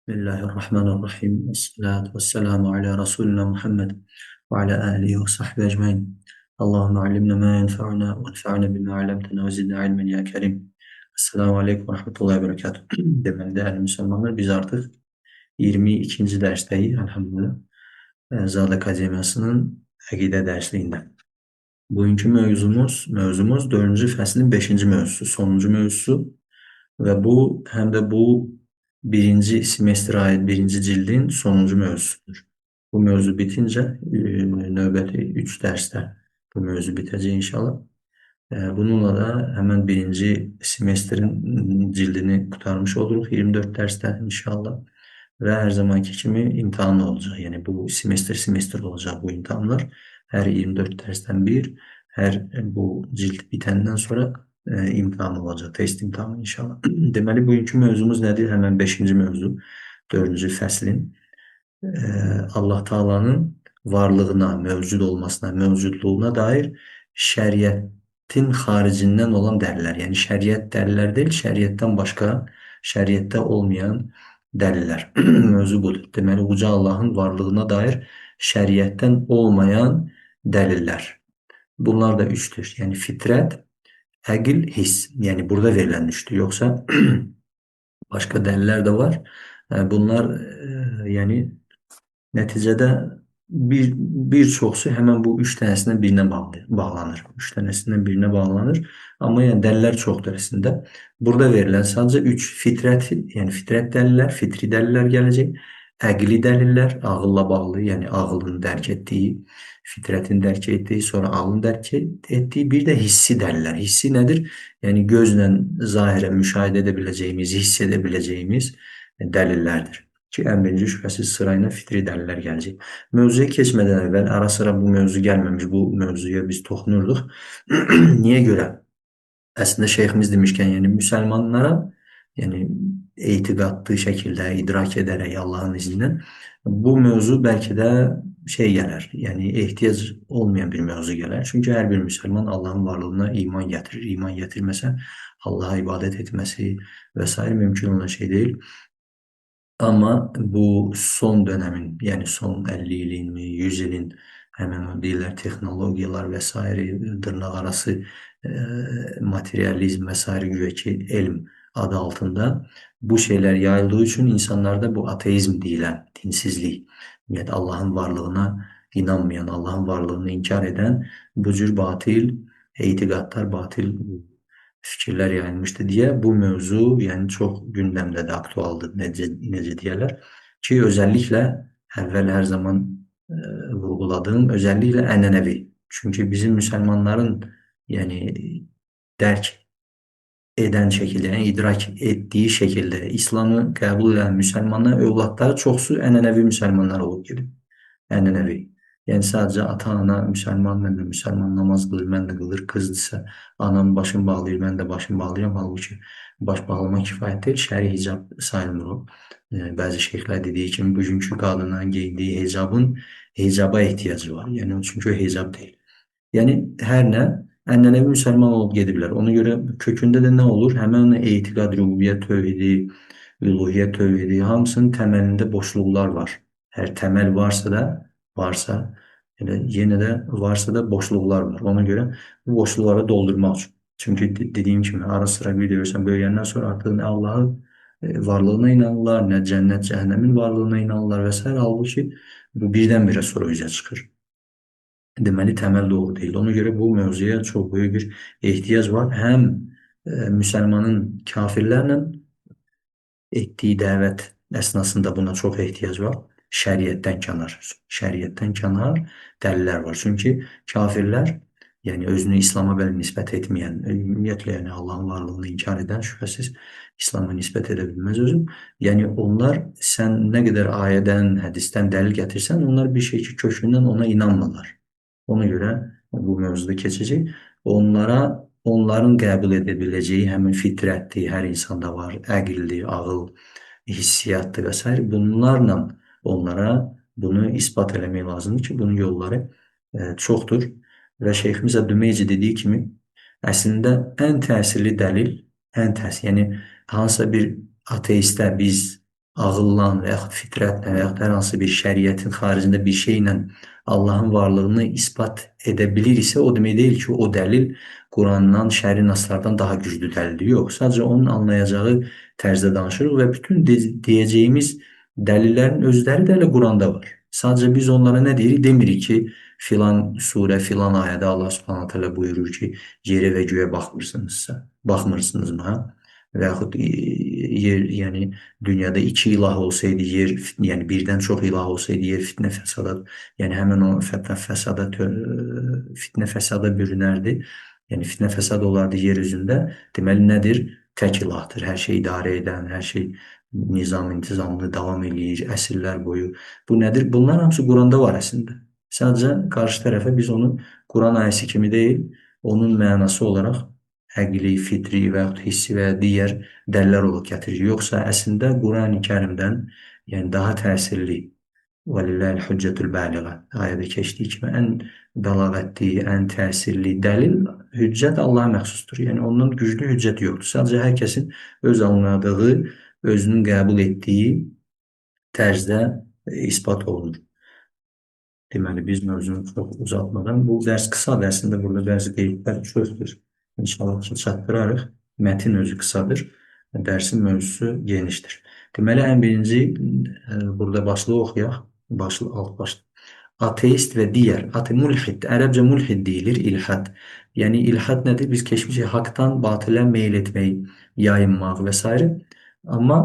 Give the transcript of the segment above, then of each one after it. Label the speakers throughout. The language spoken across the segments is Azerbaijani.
Speaker 1: Bismillahirrahmanirrahim. Esselatu vesselamu ala Resulina Muhammed ve ala alihi ve sahbihi ecmain. Allahümme allimna ma yenfa'una ve enfa'na bima allamtena ve zidna ilmen ya kerim. Esselamu aleyküm ve rahmetullahi ve berekatuhu. Deməli, dəyərli müsəlmanlar, biz artıq 22. dərsdəyik, elhamdülillah. Zad Akademiyasının əqidə dərsliyində. Bugünkü mövzumuz 4-cü fəslin 5-ci mövzusu, sonuncu mövzusu və bu həm də bu birinci semestrə aid birinci cildin sonuncu mövzusudur. Bu mövzu bitince növbəti 3 dərsdə bu mövzu bitəcək inşallah. Bununla da hemen birinci semestrin cildini qurtarmış oluruz 24 dərsdə inşallah. Və hər zamanki kimi imtahanlı olacaq. Yəni bu semestr semestr olacaq bu imtahanlar. Hər 24 dərsdən bir, hər bu cild bitəndən sonra imtahan olacaq, test imtahanı inşallah. Deməli, bugünkü mövzumuz nədir? Həmən 5-ci mövzu, 4-cü fəslin Allah Taala'nın varlığına, mövcud olmasına, mövcudluğuna dair şəriətin xaricindən olan dəlillər. Yəni şəriət dəlillər deyil, şəriətdən başqa, şəriətdə olmayan dəlillər. Mövzu budur. Deməli, Uca Allahın varlığına dair şəriətdən olmayan dəlillər. Bunlar da üçtür. Yəni fitrət, əqil, hiss. Yəni burada verilən üçtür. Yoxsa başqa dəlillər də var. Bunlar yəni nəticədə bir çoxsu həmən bu üç dənəsindən birinə bağlanır. Üç dənəsindən birinə bağlanır. Amma yəni dəlillər çoxdur əslində. Burada verilən sadəcə üç fitrət, yəni fitrət dəlillər, fitri dəlillər gələcək. Əqli dəlillər, ağılla bağlı, yəni ağılın dərk etdiyi, fitrətin dərk etdiyi, sonra ağlın dərk etdiyi, bir də hissi dəlillər. Hissi nədir? Yəni gözlə zahirən müşahidə edə biləcəyimiz, hiss edə biləcəyimiz dəlillərdir. Ki, ən birinci şübhəsiz sırayla fitri dəlillər gələcək. Mövzuya keçmədən əvvəl ara sıra bu mövzu gəlməmiş, bu mövzuya biz toxunurduq. Niyə görə? Əslində şeyximiz demişkən, yəni müsəlmanlara, yəni etiqadlı şəkildə idrak edərək Allahın izni ilə bu mövzu bəlkə də şey gələr, yəni ehtiyac olmayan bir mövzu gələr. Çünki hər bir müsəlman Allahın varlığına iman gətirir. İman gətirməsə Allaha ibadət etməsi və sair mümkün olan şey deyil. Amma bu son dönəmin, yəni son 50 ilin mi, 100 ilin həmin o deyirlər texnologiyalar və sair, dırnaq arası materializm və sair güya ki elm adı altında bu şeylər yayıldığı üçün insanlarda bu ateizm deyilən dinsizlik, ümumiyyətlə Allahın varlığına inanmayan, Allahın varlığını inkar edən bu cür batil etiqadlar, batil fikirlər yayılmışdı deyə bu mövzu yəni çox gündəmdə də aktualdır, necə deyərlər ki, özellikle əvvəl hər zaman vurguladığım, özellikle ənənəvi. Çünki bizim müsəlmanların yəni dərk edən şəkildə, yəni idrak etdiyi şəkildə İslamı qəbul edən müsəlmanlar övladları çoxsu ənənəvi müsəlmanlar olub gedib. Ənənəvi. Yəni sadəcə ata-ana müsəlman, mən də müsəlman, namaz qılır, mən də qılır, qızdırsa anam başını bağlayır, mən də başımı bağlayıram. Halbuki baş bağlamaq kifayət deyil, şəri hicab sayılmır o. Yəni, bəzi şeyxlər dediyi kimi, bugünkü qadınların geyindiyi hicabın hicaba ehtiyacı var. Yəni çünki o hicab deyil. Yəni hər nə ənənəvi müsəlman olub gediblər. Ona görə kökündə də nə olur? Həmən etiqad, rububiyyət tövhidi, uluhiyyət tövhidi, hamısının təməlində boşluqlar var. Hər təməl varsa da, varsa, elə yenə də varsa da boşluqlar var. Ona görə bu boşluqları doldurmaq üçün. Çünki dediyim kimi ara sıra bir görürsən böyüyəndən sonra artıq nə Allahın varlığına inanırlar, nə cənnət, cəhənnəmin varlığına inanırlar və s. Halbuki bu birdən-birə sonra üzə çıxır. Deməli, təməl doğru deyil. Ona görə bu mövzuya çox böyük bir ehtiyac var. Həm müsəlmanın kafirlərlə etdiyi dəvət əsnasında buna çox ehtiyac var. Şəriətdən kənar, şəriətdən kənar dəlillər var. Çünki kafirlər, yəni özünü İslam'a belə nisbət etməyən, ümumiyyətlə yəni Allahın varlığını inkar edən şübhəsiz İslam'a nisbət edə bilməz özün. Yəni onlar sən nə qədər ayədən, hədisdən dəlil gətirsən, onlar bir şey ki, kökündən ona inanmırlar. Ona görə bu mövzuda keçəcək. Onlara, onların qəbul edə biləcəyi həmin fitrətdir, hər insanda var, əqildir, ağıl, hissiyatdır və s. Bunlarla onlara bunu isbat eləmək lazımdır ki, bunun yolları çoxdur. Və Şeyximiz Əbdümeyci dediyi kimi, əslində ən təsirli dəlil, ən təsir, yəni hansısa bir ateistə biz ağılla və yaxud fitrətlə və yaxud hər hansı bir şəriətin xaricində bir şeylə Allahın varlığını isbat edə bilir isə, o demək deyil ki, o dəlil Qurandan, şəri naslardan daha güclü dəlildir. Yox, sadəcə onun anlayacağı tərzdə danışırıq və bütün deyəcəyimiz dəlillərin özləri də elə Quranda var. Sadəcə biz onlara nə deyirik? Demirik ki, filan surə, filan ayədə Allah Subhanahu taala buyurur ki, yerə və göyə baxmırsınızsa, baxmırsınızmı? Ha? Və yaxud yer, yəni dünyada iki ilah olsaydı yer, yəni birdən çox ilah olsaydı yer fitnə fəsada, yəni həmin o fitnə fəsada fitnə fəsada bürünərdi. Yəni fitnə fəsad olardı yer üzündə. Deməli nədir? Tək ilahdır. Hər şey idarə edən, hər şey nizam, intizamlı davam eləyir əsrlər boyu. Bu nədir? Bunlar hamısı Quranda var əslində. Sadəcə qarşı tərəfə biz onu Quran ayəsi kimi deyil, onun mənası olaraq əqli, fitri və yaxud hissi və ya digər dəlillər olaraq gətiririk. Yoxsa əslində Qurani Kərimdən, yəni daha təsirli vəlilləhil hüccətül bəliğə ayədə keçdiyi kimi ən bəlağətli, ən təsirli dəlil, hüccət Allaha məxsusdur. Yəni ondan güclü hüccət yoxdur. Sadəcə hər kəsin öz anladığı, özünün qəbul etdiyi tərzdə isbat olunur. Deməli, biz mövzunu çox uzatmadan, bu dərs qısadır. Əslində, burada bəzi qeydlər çoxdur. İnşallah ki, çatdırarıq. Mətin özü qısadır. Dərsin mövzusu genişdir. Deməli, ən birinci burada başlığı oxuyaq. Başlıq, alt başlıq. Ateist və digər. Mulhid. Ərəbcə mulhid deyilir, ilhad. Yəni, ilhad nədir? Biz keçmişik haqdan batilə meyl etmək, yayınmaq və s. Amma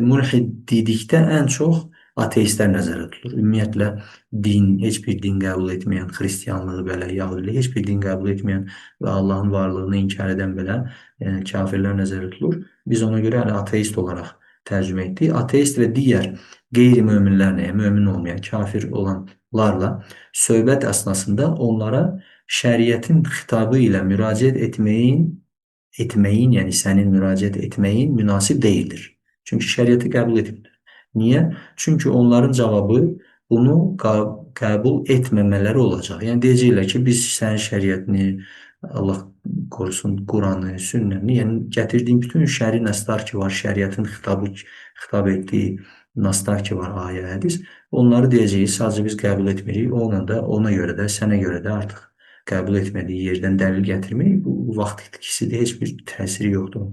Speaker 1: mulhid dedikdə ən çox ateistlər nəzərdə tutulur. Ümumiyyətlə, din, heç bir din qəbul etməyən, xristianlığı belə, yahudiliyi, heç bir din qəbul etməyən və Allahın varlığını inkar edən belə kafirlər nəzərdə tutulur. Biz ona görə yəni, ateist olaraq tərcümə etdik. Ateist və digər qeyri-möminlərlə, yəni mömin olmayan, kafir olanlarla söhbət əsnasında onlara şəriətin xitabı ilə müraciət etməyin, yəni sənin müraciət etməyin münasib deyildir. Çünki şəriəti qəbul etmirlər. Niyə? Çünki onların cavabı bunu qəbul etməmələri olacaq. Yəni deyəcəklər ki, biz sənin şəriətini, Allah qorusun, Quranı, sünnəni, yəni gətirdiyin bütün şəri nəslar ki var, şəriətin xitab etdiyi naslar ki var, ayə, hədis, onları deyəcəyik, sadəcə biz qəbul etmirik. Onunla da, ona görə də, sənə görə də artıq qəbul etmədiyi yerdən dəlil gətirmək, bu vaxt itkisidir, heç bir təsiri yoxdur.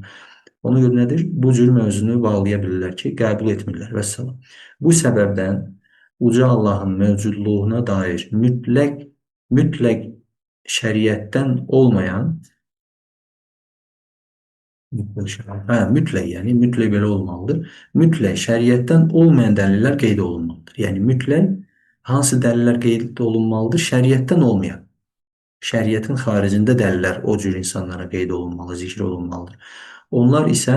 Speaker 1: Ona görə nədir? Bu cür mövzunu bağlaya bilirlər ki, qəbul etmirlər. Vəssalam. Bu səbəbdən Uca Allahın mövcudluğuna dair mütləq şəriətdən olmayan mütləq, yəni mütləq belə olmalıdır. Mütləq şəriətdən olmayan dəlillər qeyd olunmalıdır. Yəni mütləq hansı dəlillər qeyd olunmalıdır? Şəriətdən olmayan. Şəriətin xaricində dəlillər o cür insanlara qeyd olunmalı, zikr olunmalıdır. Onlar isə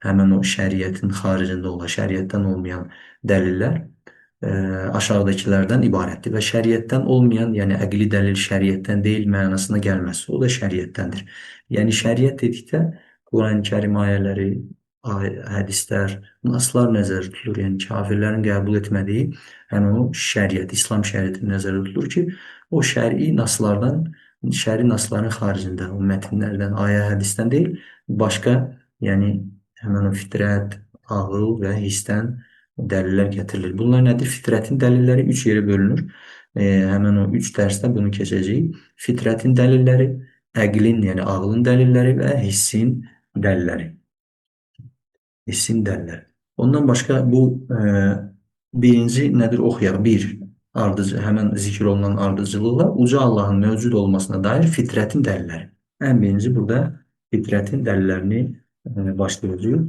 Speaker 1: həmən o şəriətin xaricində olan, şəriətdən olmayan dəlillər aşağıdakılardan ibarətdir. Və şəriətdən olmayan, yəni əqli dəlil şəriətdən deyil mənasına gəlməz. O da şəriətdəndir. Yəni şəriət dedikdə Quran-ı Kərim ayələri, hədislər, naslar nəzərdə tutulur. Yəni kafirlərin qəbul etmədiyi, yəni o şəriət, İslam şəriəti nəzərdə tutulur ki, o şəri naslardan, şəri nasların xaricində, o mətnlərdən, ayə, hədisdən deyil, başqa, yəni həmən o fitrət, ağıl və hissdən dəlillər gətirilir. Bunlar nədir? Fitrətin dəlilləri üç yerə bölünür. Həmən o üç dərsdə bunu keçəcəyik. Fitrətin dəlilləri, əqlin, yəni ağlın dəlilləri və hissin dəlilləri. Hissin dəlilləri. Ondan başqa bu birinci nədir? Oxuyaq. Bir, ardıcı, həmən zikr olunan ardıcılıqla Uca Allahın mövcud olmasına dair fitrətin dəlilləri. Ən birinci burada fitrətin dəlillərini başlayacağıq.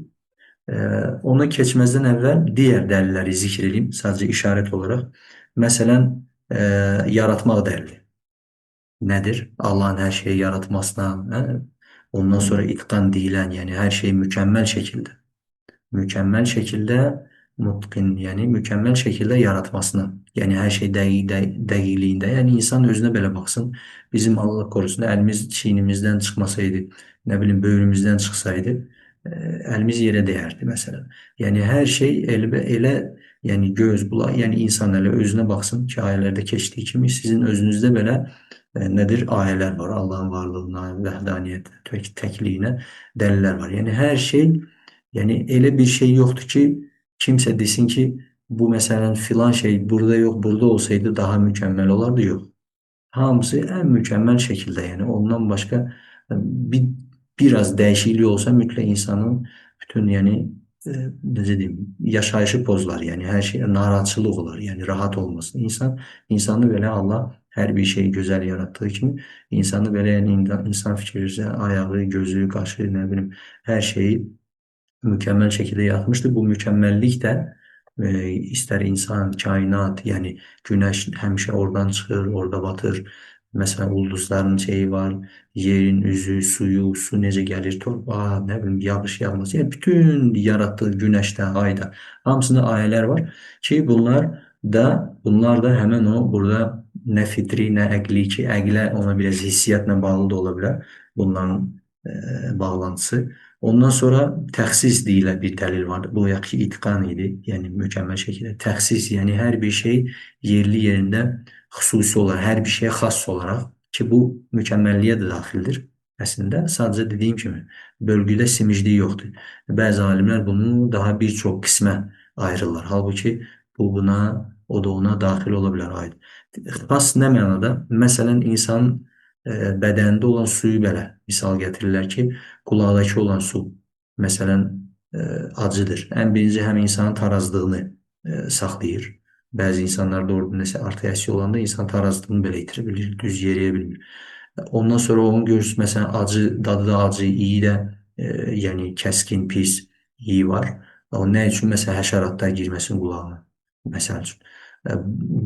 Speaker 1: Ona keçməzdən əvvəl digər dəlilləri zikr edeyim, sadəcə işarət olaraq. Məsələn, yaratmaq dəlili. Nədir? Allahın hər şeyi yaratmasına, ondan sonra itqan deyilən, yəni hər şey mükəmməl şəkildə. Mükəmməl şəkildə mutqin, yəni mükəmməl şəkildə yaratmasına. Yəni hər şey dəqiqliyində. Yəni insan özünə belə baxsın. Bizim Allah korusun əlimiz çiynimizdən çıxmasaydı, nə bilim böyrümüzdən çıxsaydı, əlimiz yerə dəyərdi məsələn. Yəni hər şey elə yəni göz, qulaq, yəni insan elə özünə baxsın ki, ayələrdə keçdiyi kimi sizin özünüzdə belə nədir? Ayələr var. Allahın varlığına, vəhdaniyyətinə, təkliyinə dəlillər var. Yəni hər şey, yəni elə bir şey yoxdur ki, Kimsə desin ki, bu məsələn filan şey burada yox, burada olsaydı daha mükəmməl olardı, yox. Hamısı ən mükəmməl şəkildə, yəni ondan başqa biraz dəyişiklik olsa mütləq insanın bütün, yəni necə deyim, yaşayışı pozular, yəni hər şey narahatçılıq olar, yəni rahat olmasın. İnsanı belə Allah hər bir şeyi gözəl yaratdığı kimi insanı belə, yəni insan fikircə ayağı, gözü, qaşı, nə bilim, hər şeyi mükəmməl şəkildə yaratmışdır. Bu mükəmməllik də istər insan, kainat, yəni günəş həmişə oradan çıxır, orada batır. Məsələn, ulduzların şeyi var, yerin üzü, suyu, su necə gəlir torpağa, nə bilim, yağış yağması. Yəni, bütün yaratdığı günəşdə, ayda hamısında ayələr var ki, bunlar da həmən o burada nə fitri, nə əqli ki, əqlə ona biraz hissiyyatla bağlı da ola bilər bunların bağlantısı. Ondan sonra təxsis deyilə bir dəlil vardır. Bu yaxşı itqan idi, yəni mükəmməl şəkildə. Təxsis, yəni hər bir şey yerli yerində xüsusi olaraq, hər bir şeyə xas olaraq ki, bu mükəmməlliyə də daxildir. Əslində, sadəcə dediyim kimi, bölgüdə simicliyi yoxdur. Bəzi alimlər bunu daha bir çox qismə ayırırlar. Halbuki bu buna, o da ona daxil ola bilər, aid. Xas nə mənada? Məsələn, insanın bədənində olan suyu belə misal gətirirlər ki, qulaqdakı olan su, məsələn, acıdır. Ən birinci həm insanın tarazlığını saxlayır. Bəzi insanlarda orada nəsə artıq əksi olanda insan tarazlığını belə itirə bilir, düz yeriyə bilmir. Ondan sonra onun görürsünüz, məsələn, acı, dadı da acı, iyi də, yəni kəskin, pis iyi var. O nə üçün? Məsələn, həşəratlar girməsin qulağına, məsəl üçün.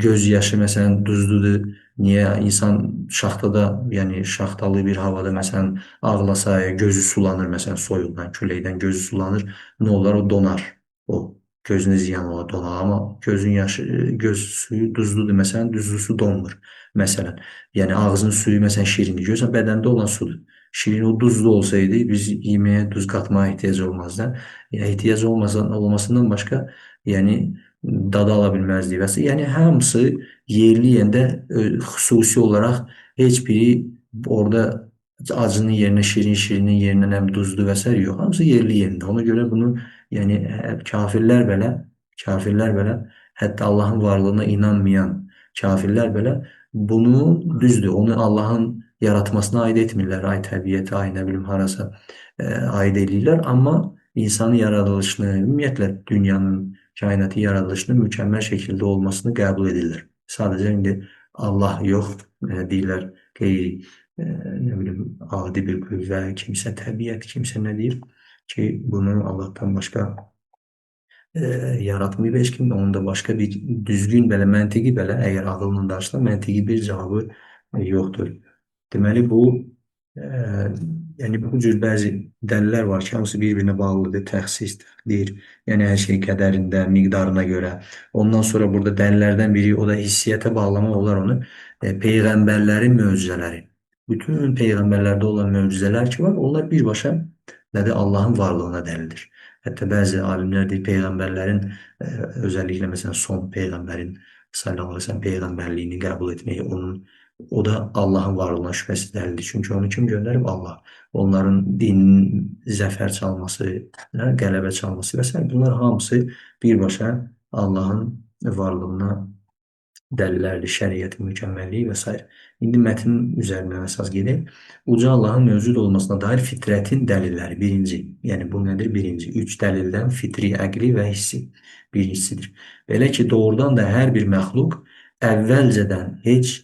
Speaker 1: Göz yaşı, məsələn, duzludur. Niyə insan şaxtada, yəni şaxtalı bir havada, məsələn, ağlasa, gözü sulanır, məsələn, soyuqdan, küləkdən gözü sulanır, nə olar? O donar. O gözünə ziyan olar, donar. Amma gözün yaşı, göz suyu duzludur, məsələn, duzlu su donmur, məsələn. Yəni ağzın suyu, məsələn, şirindir. Görürsən, bədəndə olan sudur. Şirin o duzlu olsaydı, biz yeməyə duz qatmağa ehtiyac olmazdı. Yəni, ehtiyac olmasından başqa, yəni dadı ala bilməzdik və s. Yəni hamısı yerli yerində xüsusi olaraq heç biri orada acının yerinə şirin, şirinin yerinə nəm duzlu və s. yox. Hamısı yerli yerində. Ona görə bunu, yəni kafirlər belə, hətta Allahın varlığına inanmayan kafirlər belə bunu düzdür. Onu Allahın yaratmasına aid etmirlər. Ay təbiətə, ay nə bilim harasa aid eləyirlər. Amma insanın yaradılışını, ümumiyyətlə dünyanın, kainatın yaradılışının mükəmməl şəkildə olmasını qəbul edirlər. Sadəcə indi Allah yox, deyirlər qeyri, nə bilim, adi bir qüvvə, kimsə təbiət, kimsə nə deyir ki, bunu Allahdan başqa yaratmayıb heç kim, onun da başqa bir düzgün belə, məntiqi belə, əgər ağılla danışsa, məntiqi bir cavabı yoxdur. Deməli, bu, yəni bu cür bəzi dəlillər var ki, hamısı bir-birinə bağlıdır, təxsis, təqdir, yəni hər şey qədərində, miqdarına görə. Ondan sonra burada dəlillərdən biri, o da hissiyyətə bağlamaq olar onu, peyğəmbərlərin möcüzələri. Bütün peyğəmbərlərdə olan möcüzələr ki var, onlar birbaşa nədir? Allahın varlığına dəlildir. Hətta bəzi alimlər deyir, peyğəmbərlərin, özəlliklə məsələn son peyğəmbərin, sallallahu aleyhi ve sellem peyğəmbərliyini qəbul etməyi, o da Allahın varlığına şübhəsiz dəlildir. Çünki onu kim göndərib? Allah. Onların dininin zəfər çalması, qələbə çalması və s. Bunlar hamısı birbaşa Allahın varlığına dəlillərdir, şəriətin mükəmməlliyi və s. İndi mətnin üzərindən əsas gedək. Uca Allahın mövcud olmasına dair fitrətin dəlilləri. Birinci, yəni bu nədir? Birinci, üç dəlildən fitri, əqli və hissi birincisidir. Belə ki, doğrudan da hər bir məxluq əvvəlcədən heç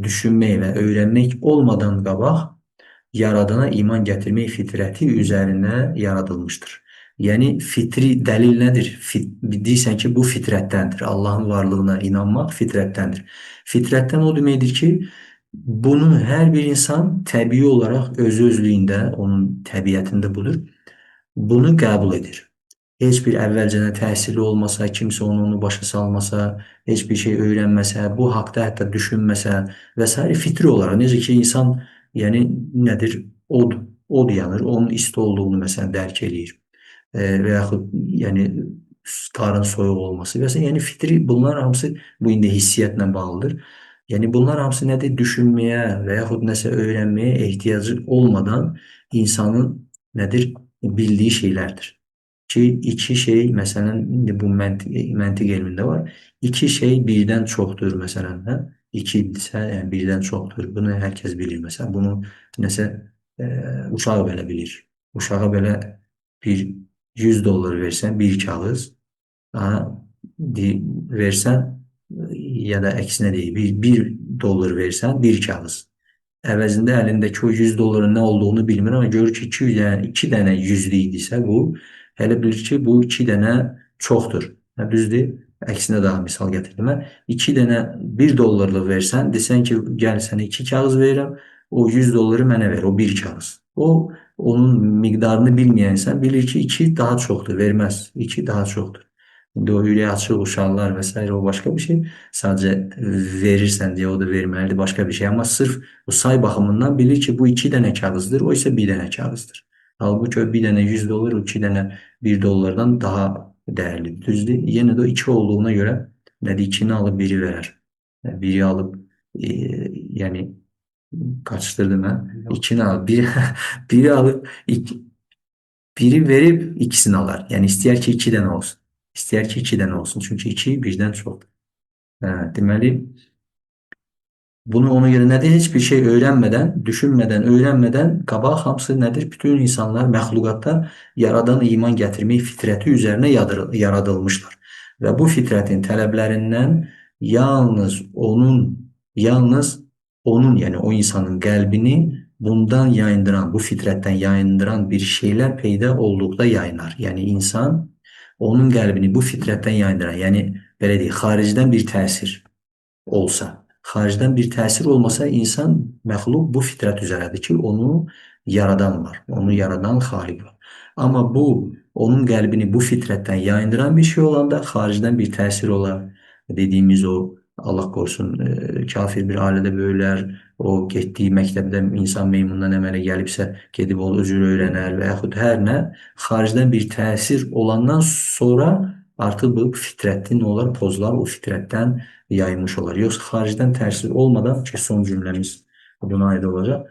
Speaker 1: düşünmək və öyrənmək olmadan qabaq yaradana iman gətirmək fitrəti üzərinə yaradılmışdır. Yəni fitri dəlil nədir? Deyirsən ki, bu fitrətdəndir. Allahın varlığına inanmaq fitrətdəndir. Fitrətdən o deməkdir ki, bunu hər bir insan təbii olaraq özü özlüyündə, onun təbiətində budur. Bunu qəbul edir. Heç bir əvvəlcədən təhsili olmasa, kimsə onu başa salmasa, heç bir şey öyrənməsə, bu haqda hətta düşünməsə və s. fitri olaraq necə ki insan, yəni nədir? Od yanır, onun isti olduğunu məsələn dərk eləyir. Və yaxud yəni qarın soyuq olması və s. Yəni fitri bunlar hamısı bu indi hissiyyatla bağlıdır. Yəni bunlar hamısı nədir? Düşünməyə və yaxud nəsə öyrənməyə ehtiyacı olmadan insanın nədir? Bildiyi şeylərdir. Ki, iki şey, məsələn, indi bu məntiq elmində var. İki şey birdən çoxdur, məsələn, hə? İki idisə, yəni birdən çoxdur. Bunu hər kəs bilir, məsələn. Bunu nəsə uşaq belə bilir. Uşağa belə bir 100 dollar versən, bir kağız, aha, versən, ya da əksinə deyil, bir dollar versən, bir kağız. Əvəzində əlindəki o 100 dolların nə olduğunu bilmir, amma görür ki, iki dənə yüzlü idisə bu, elə bilir ki, bu iki dənə çoxdur. Hə, düzdür? Əksinə daha misal gətirdim mən. İki dənə 1 dollarlıq versən, desən ki, gəl sənə iki kağız verirəm, o 100 dolları mənə ver, o bir kağız. O, onun miqdarını bilməyən insan bilir ki, iki daha çoxdur, verməz. İki daha çoxdur. İndi o ürəyi açıq uşaqlar və s. o başqa bir şey. Sadəcə verirsən deyə o da verməlidir, başqa bir şey. Amma sırf o say baxımından bilir ki, bu iki dənə kağızdır, o isə bir dənə kağızdır. Halbuki o bir dənə 100 dollar, o iki dənə 1 dollardan daha dəyərlidir. Düzdür? Yenə də o iki olduğuna görə nədir? İkini alıb biri verər. Biri alıb, yəni qaçdırdım mən. İkini alıb, biri alıb, biri verib ikisini alar. Yəni istəyər ki, iki dənə olsun. İstəyər ki, iki dənə olsun. Çünki iki birdən çoxdur. Hə, deməli, bunu ona görə nədir? Heç bir şey öyrənmədən, düşünmədən, öyrənmədən qabaq hamısı nədir? Bütün insanlar, məxluqatlar yaradan iman gətirmək fitrəti üzərinə yaradılmışlar. Və bu fitrətin tələblərindən yalnız onun, yəni o insanın qəlbini bundan yayındıran, bu fitrətdən yayındıran bir şeylər peyda olduqda yayınar. Yəni insan onun qəlbini bu fitrətdən yayındıran, yəni belə deyək, xaricdən bir təsir olsa, xaricdən bir təsir olmasa insan, məxluq bu fitrət üzərədir ki, onu yaradan var, onu yaradan xaliq var. Amma bu, onun qəlbini bu fitrətdən yayındıran bir şey olanda xaricdən bir təsir olar. Dediyimiz o, Allah qorusun, kafir bir ailədə böyülər, o getdiyi məktəbdə insan meymundan əmələ gəlibsə, gedib o özü öyrənər və yaxud hər nə, xaricdən bir təsir olandan sonra artıq bu fitrətin olar, pozular, o fitrətdən yayılmış olar. Yoxsa xaricdən təsir olmadan, ki son cümləmiz buna aid olacaq,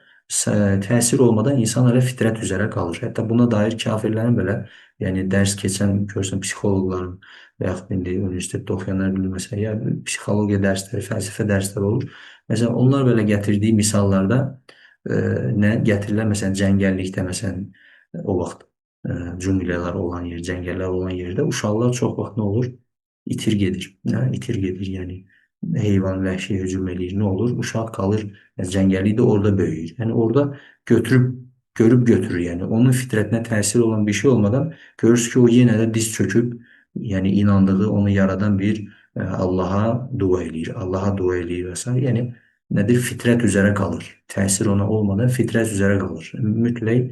Speaker 1: təsir olmadan insan hələ fitrət üzərə qalır. Hətta buna dair kafirlərin belə, yəni dərs keçən, görsən, psixoloqların və yaxud indi universitetdə oxuyanlar bilir, məsələn, ya psixologiya dərsləri, fəlsəfə dərsləri olur. Məsələn, onlar belə gətirdiyi misallarda nə gətirirlər? Məsələn, cəngəllikdə, məsələn, o vaxt cünglələr olan yer, cəngəllər olan yerdə uşaqlar çox vaxt nə olur? İtir gedir. Nə? İtir gedir, yəni heyvan vəhşi hücum eləyir. Nə olur? Uşaq qalır, yəni, cəngəllikdə orada böyüyür. Yəni orada götürüb, görüb götürür. Yəni onun fitrətinə təsir olan bir şey olmadan görürsünüz ki, o yenə də diz çöküb, yəni inandığı, onu yaradan bir Allaha dua eləyir. Allaha dua eləyir və s. Yəni nədir? Fitrət üzərə qalır. Təsir ona olmadan fitrət üzərə qalır. Mütləq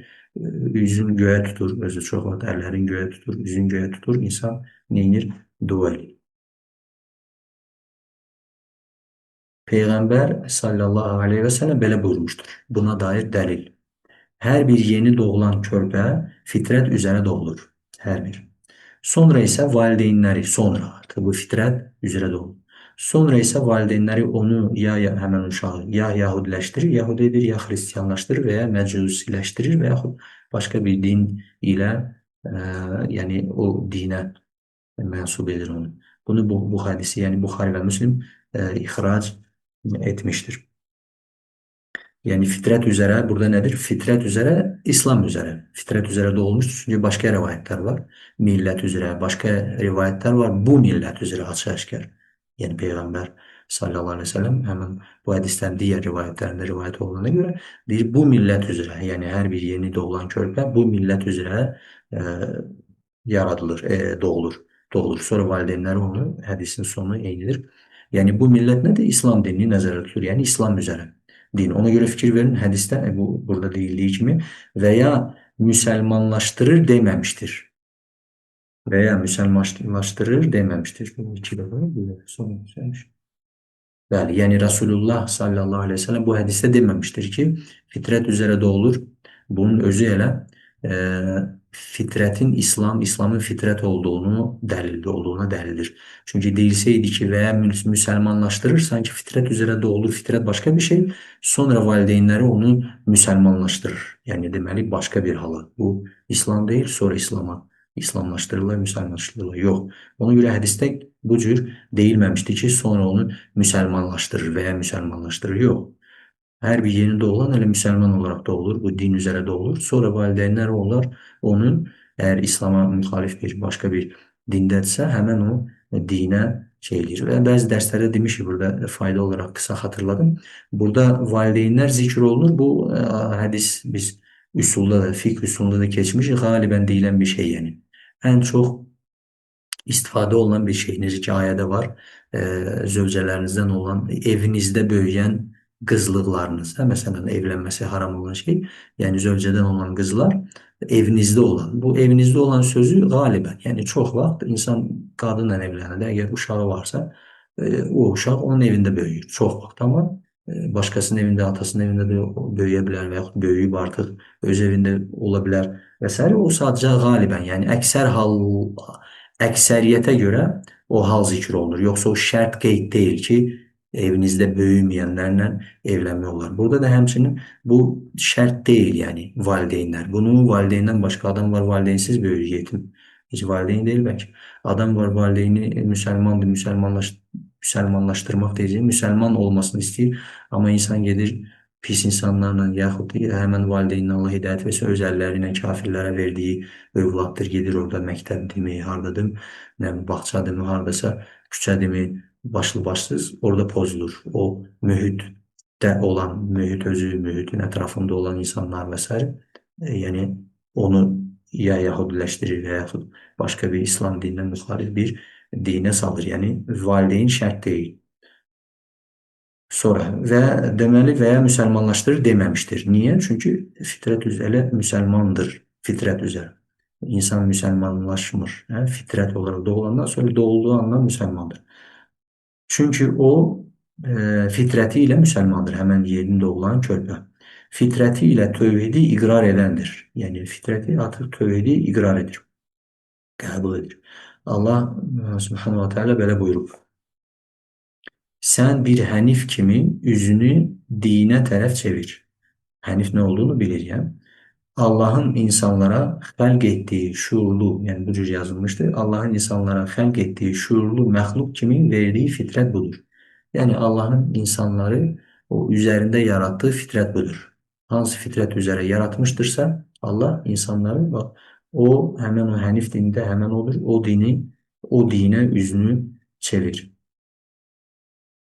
Speaker 1: üzün göyə tutur, özü çox vaxt əllərin göyə tutur, üzün göyə tutur, insan neynir? Dua eləyir. Peyğəmbər sallallahu aleyhi və səlləm belə buyurmuşdur. Buna dair dəlil. Hər bir yeni doğulan körpə fitrət üzərə doğulur. Hər bir. Sonra isə valideynləri, sonra artıq bu fitrət üzrə doğulur. Sonra isə valideynləri onu ya həmən uşağı ya yahudiləşdirir, yahudi edir, ya xristianlaşdırır və ya məcusiləşdirir və yaxud başqa bir din ilə, yəni o dinə mənsub edir onu. Bunu bu hədisi, yəni Buxari və Müslim ixrac etmişdir. Yəni fitrət üzərə, burada nədir? Fitrət üzərə, İslam üzərə. Fitrət üzərə doğulmuşdur. Çünki başqa rivayətlər var. Millət üzrə, başqa rivayətlər var. Bu millət üzrə açıq-aşkar. Yəni Peyğəmbər sallallahu aleyhi ve sellem həmin bu hədislərin digər rivayətlərində rivayət olunana görə deyir, bu millət üzrə, yəni hər bir yeni doğulan körpə bu millət üzrə yaradılır, doğulur. Doğulur. Sonra valideynləri onu, hədisin sonu eynidir. Yəni bu millət nədir? İslam dinini nəzərdə tutur. Yəni İslam üzərə din. Ona görə fikir verin, hədisdə bu burada deyildiyi kimi və ya müsəlmanlaşdırır deməmişdir. Və ya müsəlmanlaşdırır deməmişdir. Bu iki dəfə, bir dəfə sonra söyləmiş. Bəli, yəni Rasulullah sallallahu aleyhi ve sellem bu hədisdə deməmişdir ki, fitrət üzərə doğulur. Bunun özü elə fitrətin İslam, İslamın fitrət olduğunu dəlildir, olduğuna dəlildir. Çünki deyilsəydi ki, və ya müsəlmanlaşdırır, sanki fitrət üzərə doğulur, fitrət başqa bir şey, sonra valideynləri onu müsəlmanlaşdırır. Yəni deməli, başqa bir hala. Bu, İslam deyil, sonra İslama İslamlaşdırırlar, müsəlmanlaşdırırlar. Yox. Ona görə hədisdə bu cür deyilməmişdi ki, sonra onu müsəlmanlaşdırır və ya müsəlmanlaşdırır. Yox. Hər bir yeni doğulan elə müsəlman olaraq doğulur, bu din üzərə doğulur. Sonra valideynlər onlar onun əgər İslama müxalif bir başqa bir dindədirsə, həmən o dinə şey eləyir. Və bəzi dərslərdə demişik, burada fayda olaraq qısa xatırladım. Burada valideynlər zikr olunur. Bu hədis biz üsulda da, fiqh üsulunda da keçmişik. Qalibən deyilən bir şey yəni. Ən çox istifadə olunan bir şey. Necə ki, ayədə var, zövcələrinizdən olan, evinizdə böyüyən qızlıqlarınız, hə, məsələn, evlənməsi haram olan şey, yəni zövcədən olan qızlar evinizdə olan. Bu evinizdə olan sözü qalibən, yəni çox vaxt insan qadınla evlənəndə, əgər uşağı varsa, o uşaq onun evində böyüyür. Çox vaxt, amma başqasının evində, atasının evində də böyüyə bilər və yaxud böyüyüb artıq öz evində ola bilər və s. O sadəcə qalibən, yəni əksər hal, əksəriyyətə görə o hal zikr olunur. Yoxsa o şərt qeyd deyil ki, evinizdə böyüməyənlərlə evlənmək olar. Burada da həmçinin bu şərt deyil, yəni valideynlər. Bunu valideyndən başqa adam var, valideynsiz böyüyür yetim. Heç valideyn deyil bəlkə. Adam var, valideyni müsəlmandır, müsəlmanlaşdırmaq deyəcəyim, müsəlman olmasını istəyir. Amma insan gedir pis insanlarla, yaxud həmən valideyninə Allah hidayət versə, öz əlləri ilə kafirlərə verdiyi övladdır, gedir orada məktəbdirmi, hardadır, nə bağçadırmı, hardasa küçədirmi, başlı başsız orada pozulur. O mühitdə olan, mühit özü, mühitin ətrafında olan insanlar və s. Yəni onu ya yahudiləşdirir və yaxud başqa bir İslam dininə müxalif bir dinə salır. Yəni valideyn şərt deyil. Sonra və deməli və ya müsəlmanlaşdırır deməmişdir. Niyə? Çünki fitrət üzrə müsəlmandır. Fitrət üzrə. İnsan müsəlmanlaşmır. Hə? Fitrət olaraq doğulandan sonra doğulduğu andan müsəlmandır. Çünki o fitrəti ilə müsəlmandır. Həmən yeni doğulan körpə. Fitrəti ilə tövhidi iqrar edəndir. Yəni fitrəti artıq tövhidi iqrar edir. Qəbul edir. Allah Subhanahu wa Teala belə buyurub. Sən bir hənif kimi üzünü dinə tərəf çevir. Hənif nə olduğunu bilir, yəni. Allahın insanlara xəlq etdiyi şuurlu, yəni bu cür yazılmışdır. Allahın insanlara xəlq etdiyi şuurlu məxluq kimi verdiyi fitrət budur. Yəni Allahın insanları o üzərində yaratdığı fitrət budur. Hansı fitrət üzərə yaratmışdırsa, Allah insanları bax, o həmən o hənif dinində həmən odur. O dini, o dinə üzünü çevir.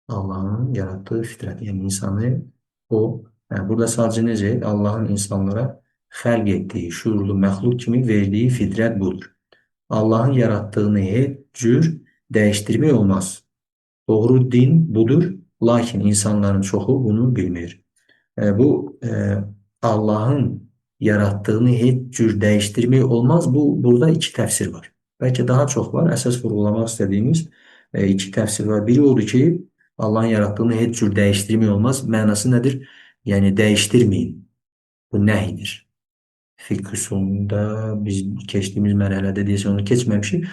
Speaker 1: Allahın yaratdığı fitrət, yəni insanı o, yəni burada sadəcə necə? Allahın insanlara xəlq etdiyi şuurlu məxluq kimi verdiyi fitrət budur. Allahın yaratdığını heç cür dəyişdirmək olmaz. Doğru din budur, lakin insanların çoxu bunu bilmir. Bu Allahın yarattığını heç cür dəyişdirmək olmaz. Bu burada iki təfsir var. Bəlkə daha çox var. Əsas vurğulamaq istədiyimiz iki təfsir var. Biri odur ki, Allahın yarattığını heç cür dəyişdirmək olmaz. Mənası nədir? Yəni dəyişdirməyin. Bu nəhidir. Fiqh usulunda biz keçdiyimiz mərhələdə deyəsən onu keçməmişik.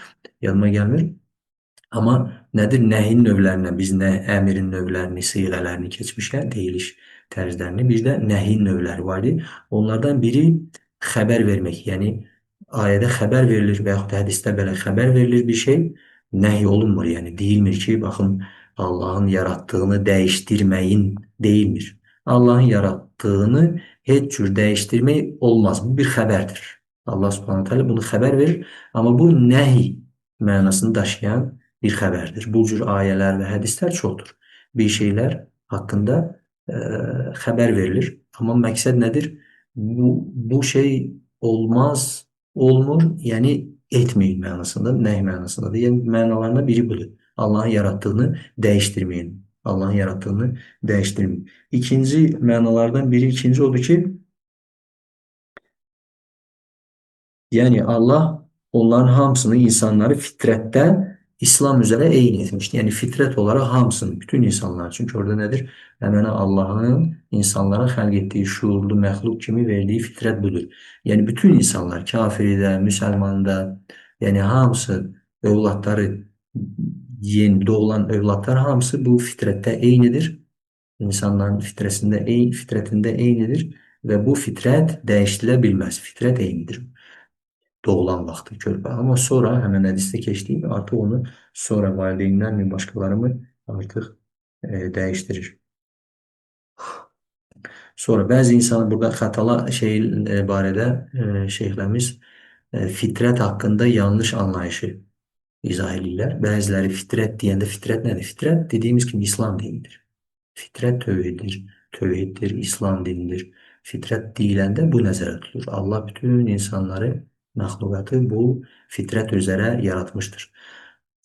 Speaker 1: Yadıma gəlmir. Amma nədir? Nəhin növlərinə biz nə əmrin növlərini, siğələrini keçmişik, deyiliş tərzlərini. Bir də nəhin növləri var idi. Onlardan biri xəbər vermək. Yəni ayədə xəbər verilir və yaxud hədisdə belə xəbər verilir bir şey, nəhy olunmur. Yəni deyilmir ki, baxın Allahın yarattığını dəyişdirməyin deyilmir. Allahın yarattığını heç cür dəyişdirmək olmaz. Bu bir xəbərdir. Allah Subhanahu taala bunu xəbər verir, amma bu nəhy mənasını daşıyan bir xəbərdir. Bu cür ayələr və hədislər çoxdur. Bir şeylər haqqında xəbər verilir. Amma məqsəd nədir? Bu şey olmaz, olmur, yəni etməyin mənasında, nəhy mənasındadır. Yəni mənalarından biri budur. Allahın yarattığını dəyişdirməyin. Allahın yarattığını dəyişdirməyin. İkinci mənalardan biri, ikinci odur ki, yəni Allah onların hamısını insanları fitrətdə İslam üzərə eyni etmişdi. Yəni fitrət olaraq hamısını, bütün insanlar. Çünki orada nədir? Həmən Allahın insanlara xəlq etdiyi şuurlu məxluq kimi verdiyi fitrət budur. Yəni bütün insanlar, kafiri də, müsəlmanı da, yəni hamısı övladları, yeni doğulan övladlar hamısı bu fitrətdə eynidir. İnsanların fitrəsində, fitrətində eynidir və bu fitrət dəyişdirilə bilməz. Fitrət eynidir. Doğulan vaxtı körpə. Amma sonra həmin hədisdə keçdiyi kimi artıq onu sonra valideynlər mi, başqaları mı artıq dəyişdirir. Sonra bəzi insanlar burada xətala şey barədə şeyxlərimiz fitrət haqqında yanlış anlayışı izah edirlər. Bəziləri fitrət deyəndə fitrət nədir? Fitrət dediyimiz kimi İslam dinidir. Fitrət tövhiddir, tövhiddir, İslam dinidir. Fitrət deyiləndə bu nəzərə tutulur. Allah bütün insanları, məxluqatı bu fitrət üzərə yaratmışdır.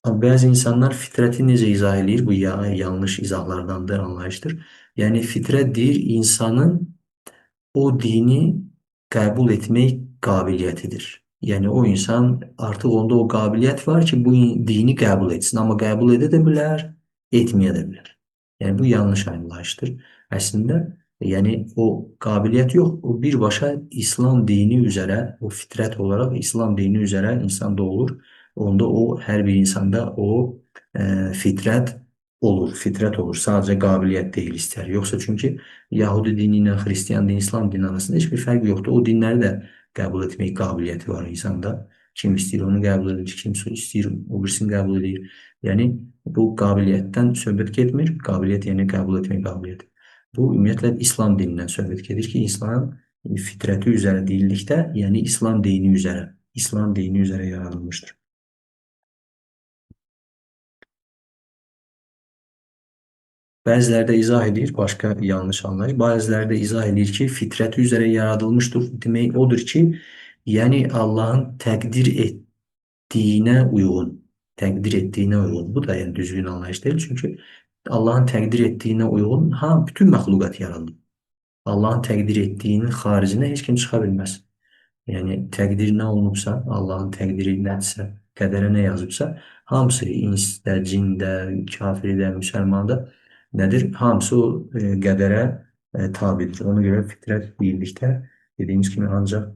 Speaker 1: Amma bəzi insanlar fitrəti necə izah eləyir? Bu yanlış izahlardandır, anlayışdır. Yəni fitrət deyir insanın o dini qəbul etmək qabiliyyətidir. Yəni o insan artıq onda o qabiliyyət var ki, bu dini qəbul etsin. Amma qəbul edə də bilər, etməyə də bilər. Yəni bu yanlış anlayışdır. Əslində, yəni o qabiliyyət yox, o birbaşa İslam dini üzərə, o fitrət olaraq İslam dini üzərə insan doğulur. Onda o hər bir insanda o fitrət olur, fitrət olur. Sadəcə qabiliyyət deyil istər. Yoxsa çünki Yahudi dini ilə Xristian dini, İslam dini arasında heç bir fərq yoxdur. O dinləri də qəbul etmək qabiliyyəti var insanda. Kim istəyir onu qəbul edir, kim istəyir o birisini qəbul edir. Yəni bu qabiliyyətdən söhbət getmir. Qabiliyyət yəni qəbul etmək qabiliyyəti. Bu ümumiyyətlə İslam dinindən söhbət gedir ki, İslam fitrəti üzərə deyildikdə, yəni İslam dini üzərə, İslam dini üzərə yaradılmışdır. Bəziləri də izah edir, başqa yanlış anlayış. Bəziləri də izah edir ki, fitrəti üzərə yaradılmışdır. Demək odur ki, yəni Allahın təqdir etdiyinə uyğun, təqdir etdiyinə uyğun. Bu da yəni düzgün anlayış deyil. Çünki Allahın təqdir etdiyinə uyğun, ha, bütün məxluqat yaradılıb. Allahın təqdir etdiyinin xaricinə heç kim çıxa bilməz. Yəni təqdir nə olunubsa, Allahın təqdiri nədirsə, qədərə nə yazıbsa, hamısı insdə, cində, kafirdə, müsəlmanda nədir? Hamısı o qədərə tabidir. Ona görə fitrət deyildikdə dediyimiz kimi ancaq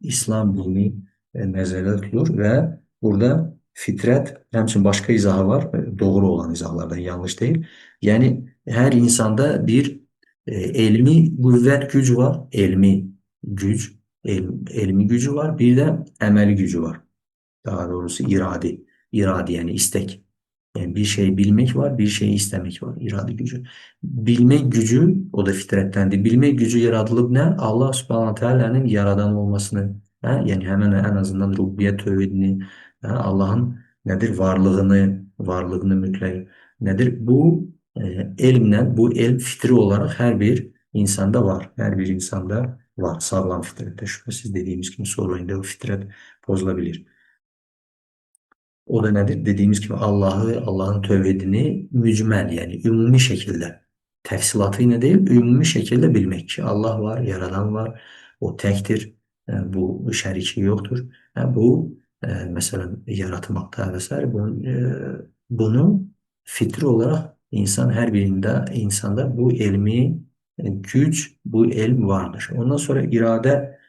Speaker 1: İslam dini nəzərdə tutulur və burada fitrət həmçinin başqa izahı var, doğru olan izahlardan yanlış deyil. Yəni hər insanda bir elmi qüvvət güc var, elmi güc, elmi gücü var, bir də əməli gücü var. Daha doğrusu iradi, iradi yəni istək. Yəni bir şeyi bilmek var, bir şeyi istemek var, iradi gücü. Bilmek gücü, o da fitrətdəndir. Bilmek gücü yaradılıb nə? Allah Subhanahu Teala'nın yaradan olmasını, hə? Yəni həmin ən azından rububiyyət tövhidini, hə? Allahın nədir? Varlığını, varlığını mütləq nədir? Bu elmlə, bu elm fitri olaraq hər bir insanda var. Hər bir insanda var. Sağlam fitrətdə şübhəsiz dediyimiz kimi sonra indi o fitrət pozula bilir. O da nədir? Dediyimiz kimi Allahı, Allahın tövhidini mücməl, yəni ümumi şəkildə, təfsilatı ilə deyil, ümumi şəkildə bilmək ki, Allah var, yaradan var, o təkdir, bu şəriki yoxdur. Bu, məsələn, yaratmaqda və s. Bunu fitri olaraq insan hər birində, insanda bu elmi güc, bu elm vardır. Ondan sonra iradə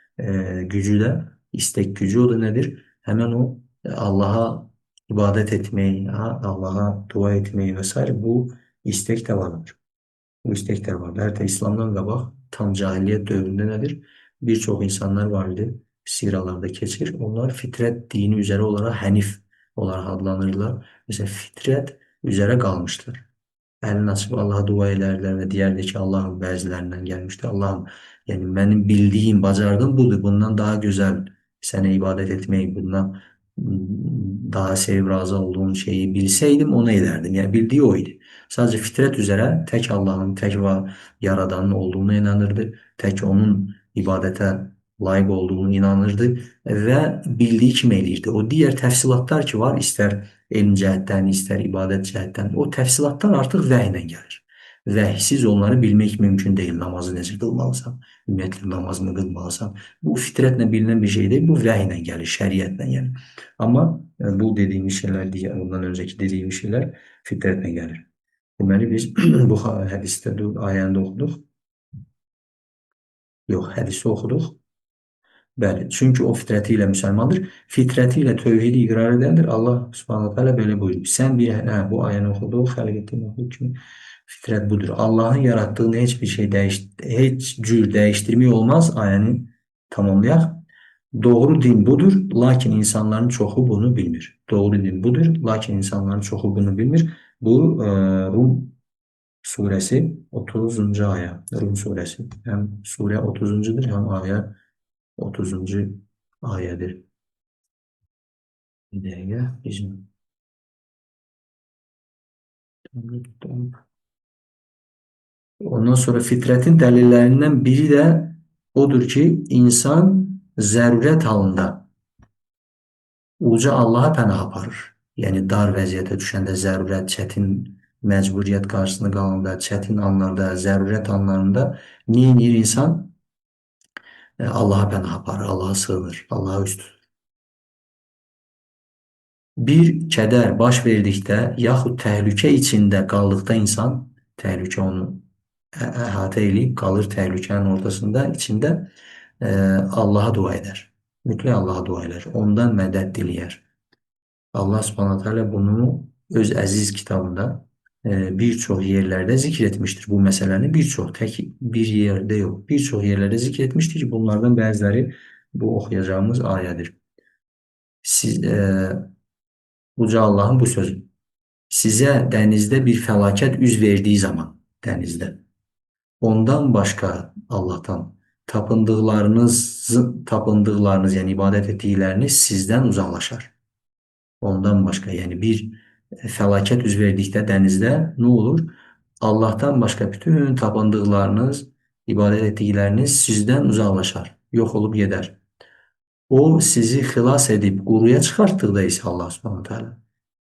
Speaker 1: gücü də, istek gücü o da nədir? Həmin o Allah'a ibadət etmeyi, Allah'a dua etmeyi vesaire bu istek de vardır. Bu istek de vardır. Hətta İslamdan qabaq tam cahiliyyət dövründə nədir? Bir çox insanlar var idi, siralarda keçir. Onlar fitrət dini üzərə olaraq hənif olaraq adlanırlar. Məsələn, fitrət üzərə qalmışlar. Əlini açıb Allaha dua edərdilər və deyərdi ki, Allahın bəzilərindən gəlmişdi. Allahım, yəni mənim bildiyim, bacardığım budur. Bundan daha gözəl sənə ibadət etmək, bundan daha sevib razı olduğum şeyi bilseydim onu edərdim. Yəni bildiyi o idi. Sadəcə fitrət üzərə tək Allahın, tək və yaradanın olduğuna inanırdı. Tək onun ibadətə layiq olduğunu inanırdı və bildiyi kimi eləyirdi. O digər təfsilatlar ki var, istər elm cəhətdən, istər ibadət cəhətdən, o təfsilatlar artıq vəhiylə gəlir. Vəhsiz onları bilmək mümkün deyil. Namazı necə qılmalısan, ümumiyyətlə namazını qılmalısan. Bu fitrətlə bilinən bir şey deyil, bu vəhiylə gəlir, şəriətlə gəlir. Amma bu dediyimiz şeylər, ondan öncəki dediyimiz şeylər fitrətlə gəlir. Deməli biz bu hədisdə, ayəni də oxuduq. Yox, hədisi oxuduq. Bəli, çünki o fitrəti ilə müsəlmandır. Fitrəti ilə tövhidi iqrar edəndir. Allah Subhanahu taala belə buyurub. Sən bir, hə, bu ayəni oxuduq, xəlq etdiyi məxluq kimi fitrət budur. Allahın yaratdığını heç bir şey heç cür dəyişdirmək olmaz. Ayəni tamamlayaq. Doğru din budur, lakin insanların çoxu bunu bilmir. Doğru din budur, lakin insanların çoxu bunu bilmir. Bu Rum suresi 30. Ayə. Rum suresi. Həm surə 30-cudur, həm ayə 30. Ayədir. Bir dəqiqə bizim Ondan sonra fitrətin dəlillərindən biri də odur ki, insan zərurət halında uca Allaha pənah aparır. Yəni dar vəziyyətə düşəndə zərurət, çətin məcburiyyət qarşısında qalanda, çətin anlarda, zərurət anlarında nə edir insan? Allaha pənah aparır, Allaha sığınır, Allaha üst tutur. Bir kədər baş verdikdə yaxud təhlükə içində qaldıqda insan, təhlükə onu əhatə eləyib, qalır təhlükənin ortasında, içində Allaha dua edər. Mütləq Allaha dua edər. Ondan mədəd diləyər. Allah Subhanahu Teala bunu öz əziz kitabında bir çox yerlərdə zikr etmişdir. Bu məsələni bir çox, tək bir yerdə yox, bir çox yerlərdə zikr etmişdir ki, bunlardan bəziləri bu oxuyacağımız ayədir. Siz, Uca Allahın bu sözü. Sizə dənizdə bir fəlakət üz verdiyi zaman, dənizdə, ondan başqa Allahdan tapındıqlarınız, yəni ibadət etdikləriniz sizdən uzaqlaşar. Ondan başqa, yəni bir fəlakət üz verdikdə dənizdə nə olur? Allahdan başqa bütün tapındıqlarınız, ibadət etdikləriniz sizdən uzaqlaşar, yox olub gedər. O sizi xilas edib quruya çıxartdıqda isə Allah Subhanahu taala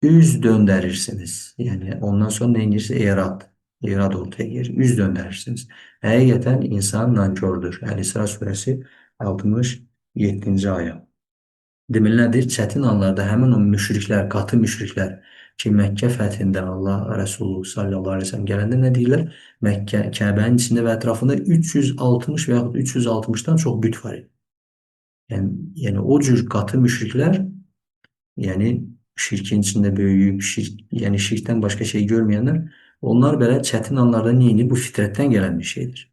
Speaker 1: üz döndərirsiniz. Yəni ondan sonra nə edirsiniz? Erad. İrad ortaya gelir. Üz döndərirsiniz. Həqiqətən insan nankördür. Əl-İsra surəsi 67-ci ayə. Deməli nədir? Çətin anlarda həmin o müşriklər, qatı müşriklər ki, Məkkə fəthində Allah Rəsulu sallallahu əleyhi və səlləm gələndə nə deyirlər? Məkkə, Kəbənin içində və ətrafında 360 və yaxud 360-dan çox büt var idi. Yəni o cür qatı müşriklər, yəni şirkin içində böyüyüb, şirk, yəni şirkdən başqa şey görməyənlər, onlar belə çətin anlarda nə edir? Bu fitrətdən gələn bir şeydir.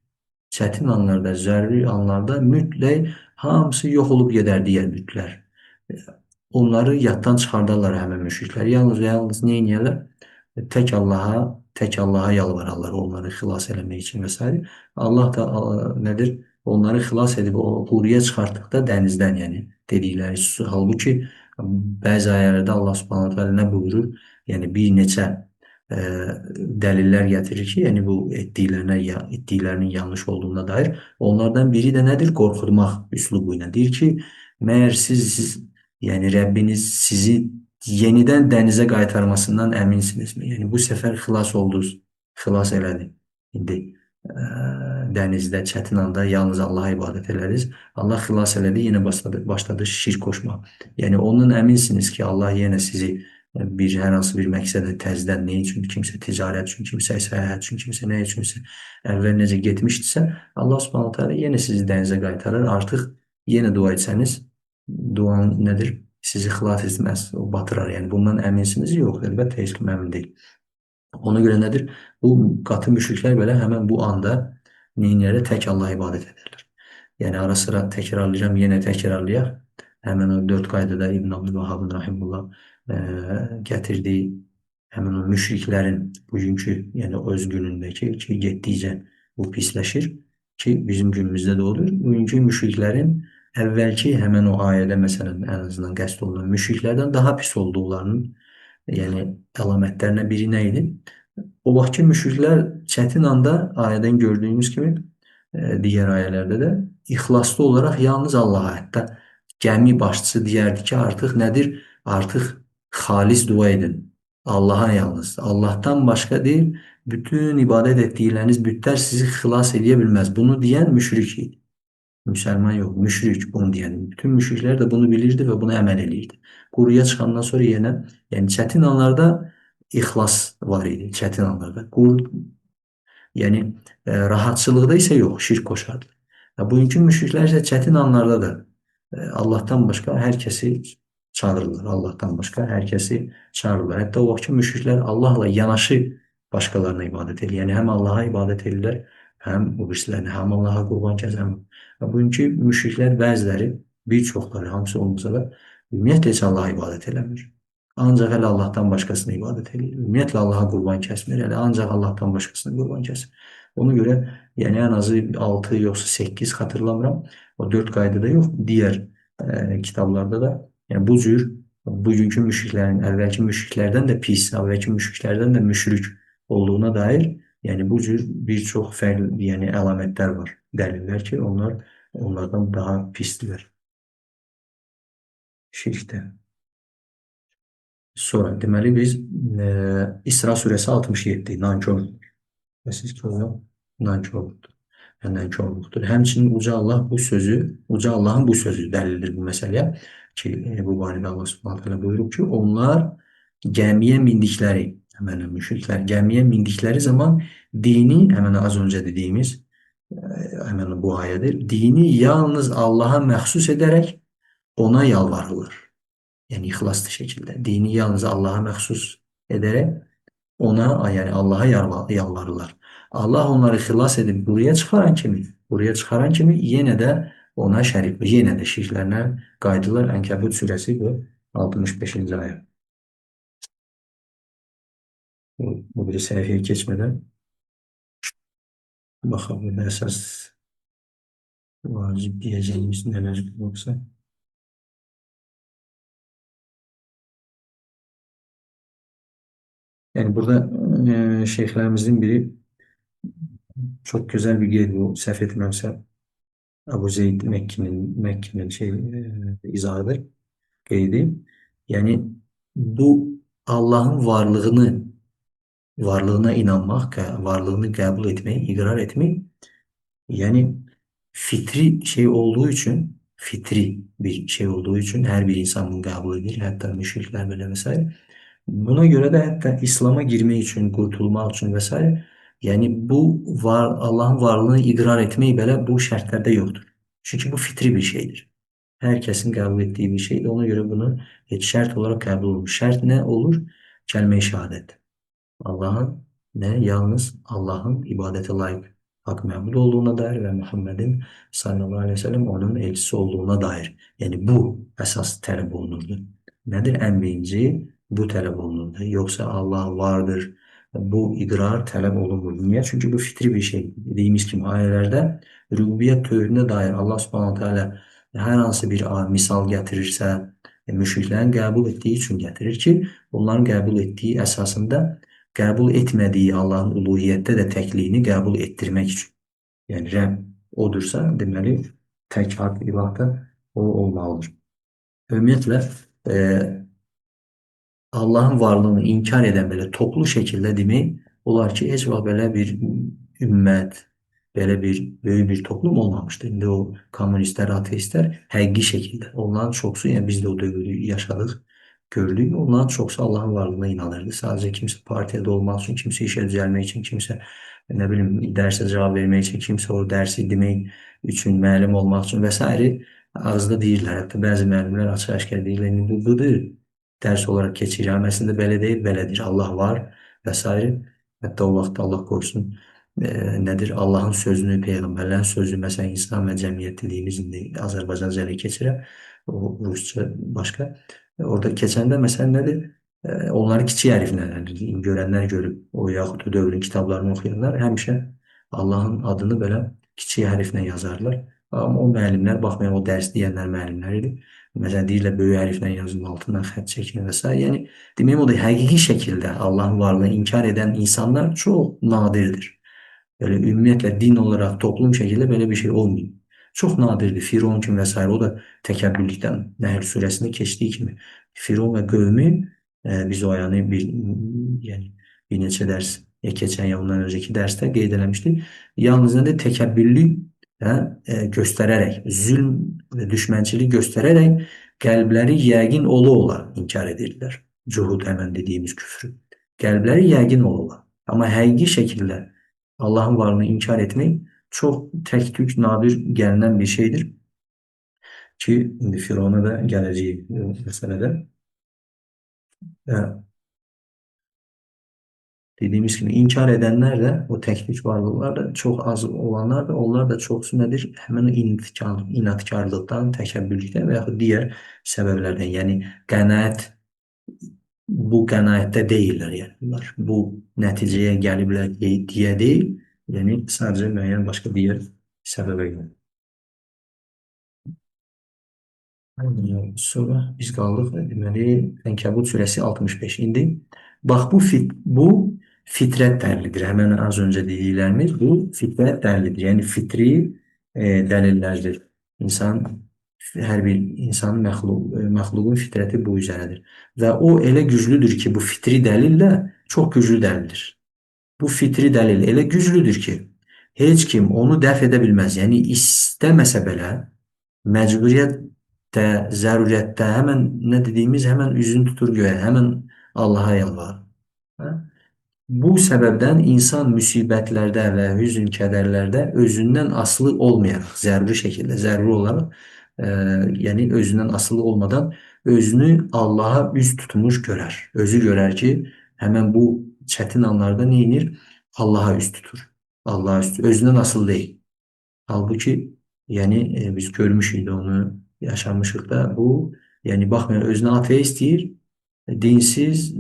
Speaker 1: Çətin anlarda, zəruri anlarda mütləq hamısı yox olub gedər digər bütlər. Onları yaddan çıxardarlar həmin müşriklər. Yalnız və yalnız nə edirlər? Tək Allaha, tək Allaha yalvararlar onları xilas eləmək üçün və s. Allah da nədir? Onları xilas edib o quruya çıxartdıqda dənizdən, yəni dedikləri su. Halbuki bəzi ayələrdə Allah Subhanahu taala nə buyurur? Yəni bir neçə dəlillər gətirir ki, yəni bu etdiklərinin yanlış olduğuna dair. Onlardan biri də nədir? Qorxutmaq üslubu ilə. Deyir ki, məyər siz yəni Rəbbiniz sizi yenidən dənizə qaytarmasından əminsinizmi? Yəni bu səfər xilas oldunuz, xilas elədi. İndi dənizdə çətin anda yalnız Allaha ibadət elədiniz. Allah xilas elədi, yenə başladı şirk qoşmaq. Yəni ondan əminsiniz ki, Allah yenə sizi bir hər hansı bir məqsədə təzədən nə üçün, kimsə ticarət üçün, kimsə səyahət üçün, kimsə nə üçünsə əvvəl necə getmişdisə, Allah Subhanahu taala yenə sizi dənizə qaytarır. Artıq yenə dua etsəniz, duan nədir? Sizi xilas etməz, o batırar. Yəni bundan əminsiniz? Yox, əlbəttə heç kim əmin deyil. Ona görə nədir? Bu qatı müşriklər belə həmən bu anda neynərlər? Tək Allaha ibadət edərlər. Yəni ara sıra təkrarlayacağam, yenə təkrarlayaq. Həmən o dörd qaydada İbn Abdülvahhabın rahimullah gətirdiyi həmin o müşriklərin bugünkü, yəni öz günündəki ki, getdikcə bu pisləşir ki, bizim günümüzdə də odur. Bugünkü müşriklərin əvvəlki həmən o ayədə məsələn ən azından qəsd olunan müşriklərdən daha pis olduqlarının yəni əlamətlərindən biri nə idi? O vaxtki müşriklər çətin anda ayədən gördüyümüz kimi digər ayələrdə də ixlaslı olaraq yalnız Allaha, hətta gəmi başçısı deyərdi ki, artıq nədir? Artıq xalis dua edin. Allaha yalnız. Allahdan başqa deyil, bütün ibadət etdikləriniz bütlər sizi xilas edə bilməz. Bunu deyən müşrik idi. Müsəlman yox, müşrik bunu deyən. Bütün müşriklər də bunu bilirdi və buna əməl eləyirdi. Quruya çıxandan sonra yenə, yəni çətin anlarda ixlas var idi, çətin anlarda. Yəni rahatçılıqda isə yox, şirk qoşardılar. Bugünkü müşriklər isə çətin anlarda da Allahdan başqa hər kəsi çağırırlar. Allahdan başqa hər kəsi çağırırlar. Hətta o vaxtki müşriklər Allahla yanaşı başqalarına ibadət edir. Yəni həm Allaha ibadət edirlər, həm o birisilərinə, həm Allaha qurban kəsər. Bugünkü müşriklər bəziləri, Bir çoxları, hamısı olmasa da ümumiyyətlə heç Allaha ibadət eləmir. Ancaq hələ Allahdan başqasına ibadət eləyir. Ümumiyyətlə Allaha qurban kəsmir, hələ ancaq Allahdan başqasına qurban kəsir. Ona görə yəni ən azı 6 yoxsa 8 xatırlamıram. O 4 qaydada yox, digər kitablarda da yəni bu cür bugünkü müşriklərin, əvvəlki müşriklərdən də pis, əvvəlki müşriklərdən də müşrik olduğuna dair, yəni bu cür bir çox fərqli, yəni əlamətlər var, dəlillər ki, onlar onlardan daha pisdirlər. Şirkdə. Sonra deməli biz İsra surəsi 67 nankörlük. Və siz ki, o nankörlükdür. Yəni nankorluqdur. Həmçinin Uca Allah bu sözü, Uca Allahın bu sözü dəlildir bu məsələyə ki, bu barədə Allah Subhanahu taala buyurub ki, onlar gəmiyə mindikləri, həmən müşriklər gəmiyə mindikləri zaman dini, həmən az öncə dediyimiz, həmən bu ayədir. Dini yalnız Allaha məxsus edərək ona yalvarırlar. Yəni ixlaslı şəkildə dini yalnız Allaha məxsus edərək ona, yəni Allaha yalvarırlar. Allah onları xilas edib buraya çıxaran kimi, yenə də ona şərik, yenə də şirklərinə qayıdırlar. Ənkəbut surəsi bu 65-ci ayə. Bu bir səhifəyə keçmədən baxaq burada əsas vacib deyəcəyimiz nələr yoxsa. Yəni burada şeyxlərimizin biri çok güzel bir qeyd bu, səhv etmirəmsə Əbu Zeyd Məkkinin izahıdır, qeydi. Yəni bu Allahın varlığına inanmaq, varlığını qəbul etmək, iqrar etmək, yəni fitri şey olduğu üçün, fitri bir şey olduğu üçün hər bir insan bunu qəbul edir, hətta müşriklər belə və s. Buna görə də hətta İslam'a girmək üçün, qurtulmaq üçün və s. Yəni bu var, Allahın varlığını iqrar etmək belə bu şərtlərdə yoxdur. Çünki bu fitri bir şeydir. Hər kəsin qəbul etdiyi bir şeydir. Ona görə bunu heç şərt olaraq qəbul olunur. Şərt nə olur? Kəlmə-i şəhadət. Allahın nə? Yalnız Allahın ibadətə layiq haqq məbud olduğuna dair və Muhammedin sallallahu aleyhi ve sellem onun elçisi olduğuna dair. Yəni bu əsas tələb olunurdu. Nədir? Ən birinci bu tələb olunurdu. Yoxsa Allah vardır, bu iqrar tələb olunmur. Niyə? Çünki bu fitri bir şey. Dediyimiz kimi ayələrdə rübubiyyət tövhidinə dair Allah Subhanahu taala hər hansı bir misal gətirirsə, müşriklərin qəbul etdiyi üçün gətirir ki, onların qəbul etdiyi əsasında qəbul etmədiyi Allahın uluhiyyətdə də təkliyini qəbul etdirmək üçün. Yəni Rəbb odursa, deməli tək haqq ilah da o olmalıdır. Ümumiyyətlə Allahın varlığını inkar edən belə toplu şəkildə demək olar ki, heç vaxt belə bir ümmət, belə bir böyük bir toplum olmamışdı. İndi o kommunistlər, ateistlər həqiqi şəkildə, onların çoxsu, yəni biz də o dövrü yaşadıq, gördük, onların çoxsu Allahın varlığına inanırdı. Sadəcə kimsə partiyada olmaq üçün, kimsə işə düzəlmək üçün, kimsə nə bilim dərsə cavab vermək üçün, kimsə o dərsi demək üçün, müəllim olmaq üçün və s. ağızda deyirlər. Hətta bəzi müəllimlər açıq-aşkar deyirlər, indi bu budur. Dərs olaraq keçir. Yəni, əslində belə deyil, belədir. Allah var və s. Hətta o vaxt Allah qorusun, nədir? Allahın sözünü, peyğəmbərlərin sözü, məsələn, İslam və cəmiyyət dediyimiz indi Azərbaycanca elə keçirəm, o rusca başqa. Orada keçəndə məsələn nədir? Onları kiçik hərflə görənlər görüb, o yaxud o dövrün kitablarını oxuyanlar həmişə Allahın adını belə kiçik hərflə yazarlar. Amma o müəllimlər, baxmayaraq o dərs deyənlər müəllimlər idi. Məsələn, deyirlər böyük hərflə yazın, altından xətt çəkin və s. Yəni, deməyim o da həqiqi şəkildə Allahın varlığını inkar edən insanlar çox nadirdir. Belə ümumiyyətlə din olaraq, toplum şəkildə belə bir şey olmayıb. Çox nadirdir. Firon kimi və s. O da təkəbbürlükdən Nəhl surəsində keçdiyi kimi Firon və qövmü biz o ayəni bir neçə dərs ya keçən ya ondan öncəki dərsdə qeyd eləmişdik. Yalnız nədir? Təkəbbürlük göstərərək, zülm və düşmənçilik göstərərək qəlbləri yəqin ola-ola inkar edirlər. Cuhud həmən dediyimiz küfrü. Qəlbləri yəqin ola-ola. Amma həqiqi şəkildə Allahın varlığını inkar etmək çox tək-tük, nadir gəlinən bir şeydir ki, indi Firona da gələcəyik bu məsələdə. Dediyimiz kimi inkar edənlər də, o təklik varlıqlar da, çox az olanlar da, onlar da çoxsu nədir? Həmin inadkarlıqdan, təkəbbürlükdən və yaxud digər səbəblərdən. Yəni qənaət, bu qənaətdə deyillər yəni bunlar. Bu nəticəyə gəliblər deyə deyil, yəni sadəcə müəyyən başqa digər səbəbə görə. Sonra biz qaldıq, deməli, Ənkəbut surəsi 65. İndi bax bu fitrət dəlilidir. Həmən az öncə dediklərimiz bu fitrət dəlilidir. Yəni fitri dəlillərdir. İnsan, hər bir insanın məxluqun fitrəti bu üzərədir. Və o elə güclüdür ki, bu fitri dəlillə çox güclü dəlildir. Bu fitri dəlil elə güclüdür ki, heç kim onu dəf edə bilməz. Yəni istəməsə belə məcburiyyətdə, zəruriyyətdə həmən nə dediyimiz həmən üzünü tutur göyə, həmən Allaha yalvarır. Hə? Bu səbəbdən insan müsibətlərdə və hüzn kədərlərdə özündən asılı olmayaraq, zəruri şəkildə, zəruri olaraq, yəni özündən asılı olmadan özünü Allaha üz tutmuş görər. Özü görər ki, həmən bu çətin anlarda nə edir? Allaha üz tutur. Allaha üz tutur. Özündən asılı deyil. Halbuki, yəni biz görmüşük də onu, yaşamışıq da bu, yəni baxmayaraq özünə ateist deyir, dinsiz,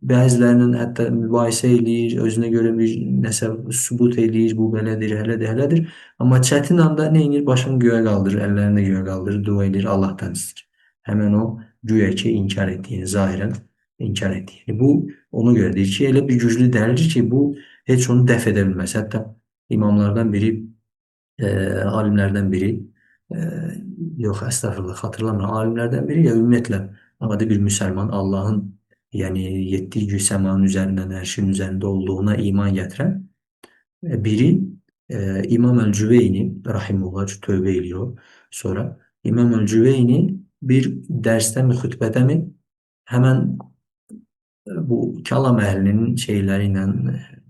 Speaker 1: bəzilərinin hətta mübahisə eləyir, özünə görə bir nəsə sübut eləyir, bu belədir, elədir, elədir. Amma çətin anda nə edir? Başını göyə qaldırır, əllərini göyə qaldırır, dua edir, Allahdan istəyir. Həmən o güya ki inkar etdiyini, zahirən inkar etdiyini. Bu ona görə deyir ki, elə bir güclü dəlildir ki, bu heç onu dəf edə bilməz. Hətta imamlardan biri, alimlərdən biri, yox, əstəğfurullah, xatırlamıram, alimlərdən biri ya ümumiyyətlə adi bir müsəlman Allahın yəni yetdiyi güc səmanın üzərindən, ərşin üzərində olduğuna iman gətirən biri İmam el-Cüveyni rahimullah tövbə ediyor sonra. İmam el-Cüveyni bir dərsdə mi, xütbədə mi həmən bu kəlam əhlinin şeyləri ilə,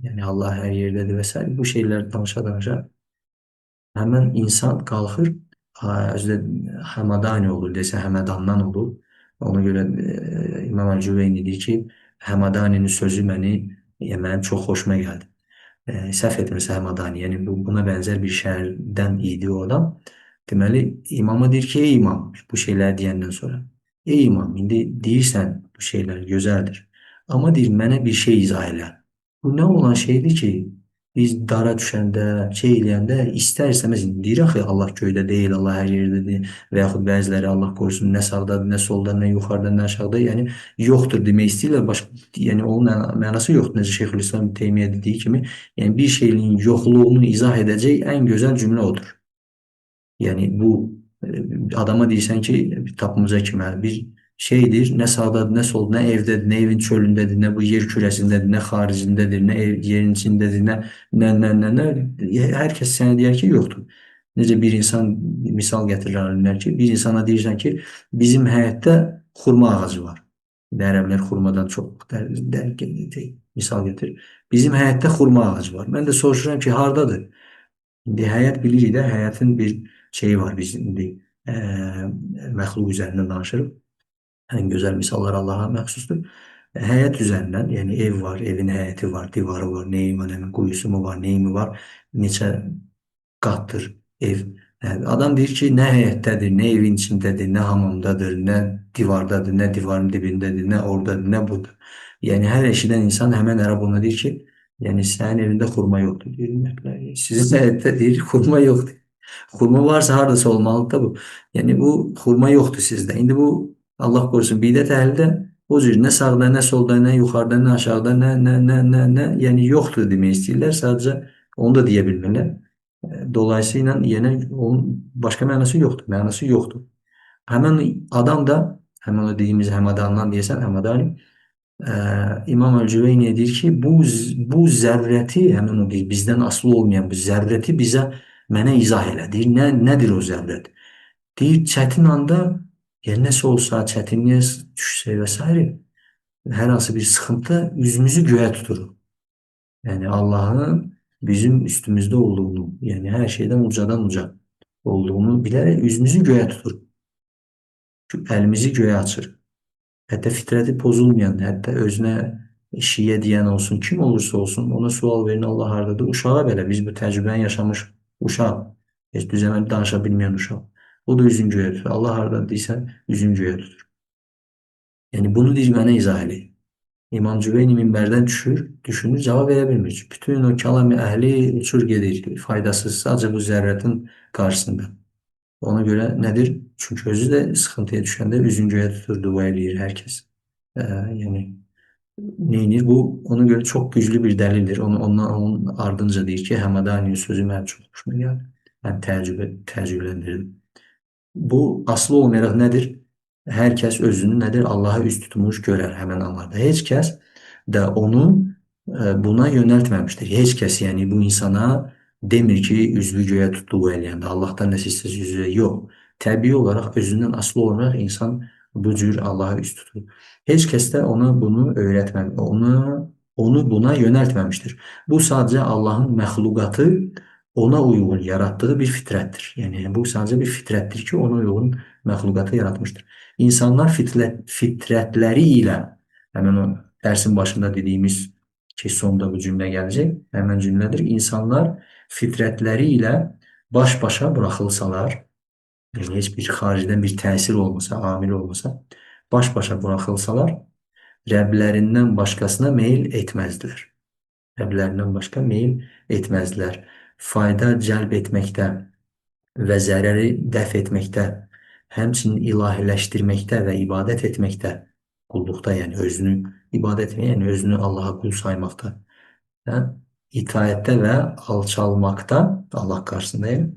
Speaker 1: yəni Allah hər yerdədir və s. bu şeyləri danışa-danışa həmən insan qalxır, özü də Həmadani olur, desə Həmədandan olur. Ona görə İmam el-Cüveyni deyir ki, Həmadaninin sözü yəni mənim çox xoşuma gəldi. Səhv etmirsə Həmadani, yəni buna bənzər bir şəhərdən idi o adam. Deməli, imama deyir ki, ey imam, bu şeyləri deyəndən sonra. Ey imam, indi deyirsən bu şeylər gözəldir. Amma deyir, mənə bir şey izah elə. Bu nə olan şeydir ki, biz dara düşəndə, şey eləyəndə istər-istəməz deyir axı Allah göydə deyil, Allah hər yerdədir və yaxud bəziləri Allah qorusun nə sağdadır, nə solda, nə yuxarıda, nə aşağıda, yəni yoxdur demək istəyirlər. Başqa, yəni onun mənası yoxdur. Necə Şeyxülislam Teymiyyə dediyi kimi, yəni bir şeyin yoxluğunu izah edəcək ən gözəl cümlə odur. Yəni bu adama deyirsən ki, tapmaca kimi bir şeydir, nə sağdadır, nə solda, nə evdədir, nə evin çölündədir, nə bu yer kürəsindədir, nə xaricindədir, nə yerin içindədir, nə. Hər kəs sənə deyər ki, yoxdur. Necə bir insan, misal gətirir alimlər ki, bir insana deyirsən ki, bizim həyətdə xurma ağacı var. Ərəblər xurmadan çox misal gətirir. Bizim həyətdə xurma ağacı var. Mən də soruşuram ki, hardadır? İndi həyət bilirik də, həyətin bir şeyi var. Biz indi məxluq üzərindən danışırıq. Ən gözəl misallar Allaha məxsusdur. Həyət üzərindən, yəni ev var, evin həyəti var, divarı var, neyi var, nə quyusu mu var, neyi mi var, neçə qatdır ev. Yəni, adam deyir ki, nə həyətdədir, nə evin içindədir, nə hamamdadır, nə divardadır, nə divarın dibindədir, nə oradadır, nə budur. Yəni hər eşidən insan həmən ərəb ona deyir ki, yəni sənin evində xurma yoxdur. Deyir, ümumiyyətlə, sizin həyətdə deyir, xurma yoxdur. Xurma varsa haradasa olmalıdır da bu. Yəni bu xurma yoxdur sizdə. İndi bu Allah qorusun bidət əhli də o cür nə sağda, nə solda, nə yuxarıda, nə aşağıda, nə, yəni yoxdur demək istəyirlər. Sadəcə onu da deyə bilmirlər. Dolayısıyla yenə onun başqa mənası yoxdur. Mənası yoxdur. Həmən adam da, həmən o dediyimiz Həmədandan deyəsən, Həmədani, İmam el-Cüveyni deyir ki, bu zərurəti, həmən o deyir, bizdən asılı olmayan bu zərurəti bizə, mənə izah elə. Deyir, nədir o zərurət? Deyir, çətin anda, yəni nəsə olsa, çətinliyə düşsə və s. hər hansı bir sıxıntı üzümüzü göyə tuturuq. Yəni Allahın bizim üstümüzdə olduğunu, yəni hər şeydən ucadan uca olduğunu bilərək üzümüzü göyə tuturuq. Əlimizi göyə açırıq. Hətta fitrəti pozulmayan, hətta özünə Şiə deyən olsun, kim olursa olsun, ona sual verin, Allah hardadır? Uşağa belə, biz bu təcrübəni yaşamış uşaq, heç düz əməl danışa bilməyən uşaq. O da üzün göyə tutur. Allah hardadır deyirsən, üzün göyə tutur. Yəni bunu deyir, mənə izah eləyin. İmam Cüveyni minbərdən düşür, düşünür, cavab verə bilmir. Bütün o kəlam əhli uçur gedir, faydasız, sadəcə bu zərrətin qarşısında. Ona görə nədir? Çünki özü də sıxıntıya düşəndə üzün göyə tutur, dua eləyir hər kəs. Yəni neynir? Bu ona görə çox güclü bir dəlildir. Onun ardınca deyir ki, Həmədaninin sözü mənim çox xoşuma gəldi. Mən təəccübləndirdim. Bu asılı olmayaraq nədir? Hər kəs özünü nədir? Allaha üz tutmuş görər həmən anlarda. Heç kəs də onu buna yönəltməmişdir. Heç kəs yəni bu insana demir ki, üzvü göyə tut dua eləyəndə Allahdan nəsə istəsə üzvü yox. Təbii olaraq özündən asılı olaraq insan bu cür Allaha üz tutur. Heç kəs də ona bunu öyrətməmiş, onu buna yönəltməmişdir. Bu sadəcə Allahın məxluqatı ona uyğun yaratdığı bir fitrətdir. Yəni bu sadəcə bir fitrətdir ki, ona uyğun məxluqatı yaratmışdır. İnsanlar fitrətləri ilə həmən o dərsin başında dediyimiz ki, sonda bu cümlə gələcək, həmən cümlədir. İnsanlar fitrətləri ilə baş-başa buraxılsalar, yəni heç bir xaricdən bir təsir olmasa, amil olmasa, baş-başa buraxılsalar, Rəblərindən başqasına meyl etməzdilər. Rəblərindən başqa meyl etməzdilər. Fayda cəlb etməkdə və zərəri dəf etməkdə, həmçinin ilahiləşdirməkdə və ibadət etməkdə, qulluqda, yəni özünü ibadət etmək, yəni özünü Allaha qul saymaqda, hə? İtaətdə və alçalmaqda Allah qarşısında, yəni,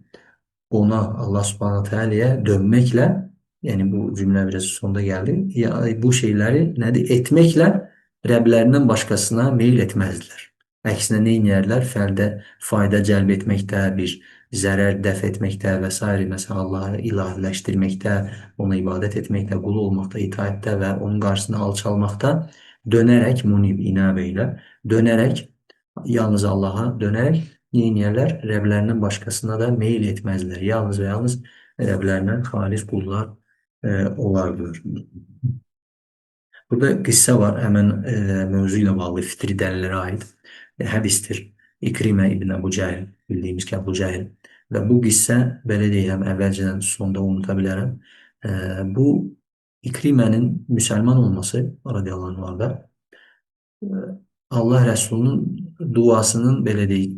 Speaker 1: ona Allah Subhanahu Teala'ya dönməklə, yəni bu cümlə biraz sonda gəldi. Ya, bu şeyləri nədir? Etməklə Rəblərindən başqasına meyl etməzdilər. Əksinə nə edərlər? Fəldə fayda cəlb etməkdə, bir zərər dəf etməkdə və s. Məsələn, Allahı ilahiləşdirməkdə, ona ibadət etməkdə, qul olmaqda, itaətdə və onun qarşısında alçalmaqda dönərək, munib, inabə ilə dönərək, yalnız Allaha dönərək nə edərlər? Rəblərindən başqasına da meyl etməzlər. Yalnız və yalnız Rəblərindən xalis qullar olardılar. Burada qıssə var, həmən mövzu ilə bağlı fitri dəlillərə aid hədisdir. İkrimə İbn Əbu Cəhil, bildiyimiz ki, Əbu Cəhil. Və bu qissə, belə deyək, əvvəlcədən sonda unuda bilərəm. Bu İkrimənin müsəlman olması, radiyallahu anh, Allah Rəsulunun duasının, belə deyək,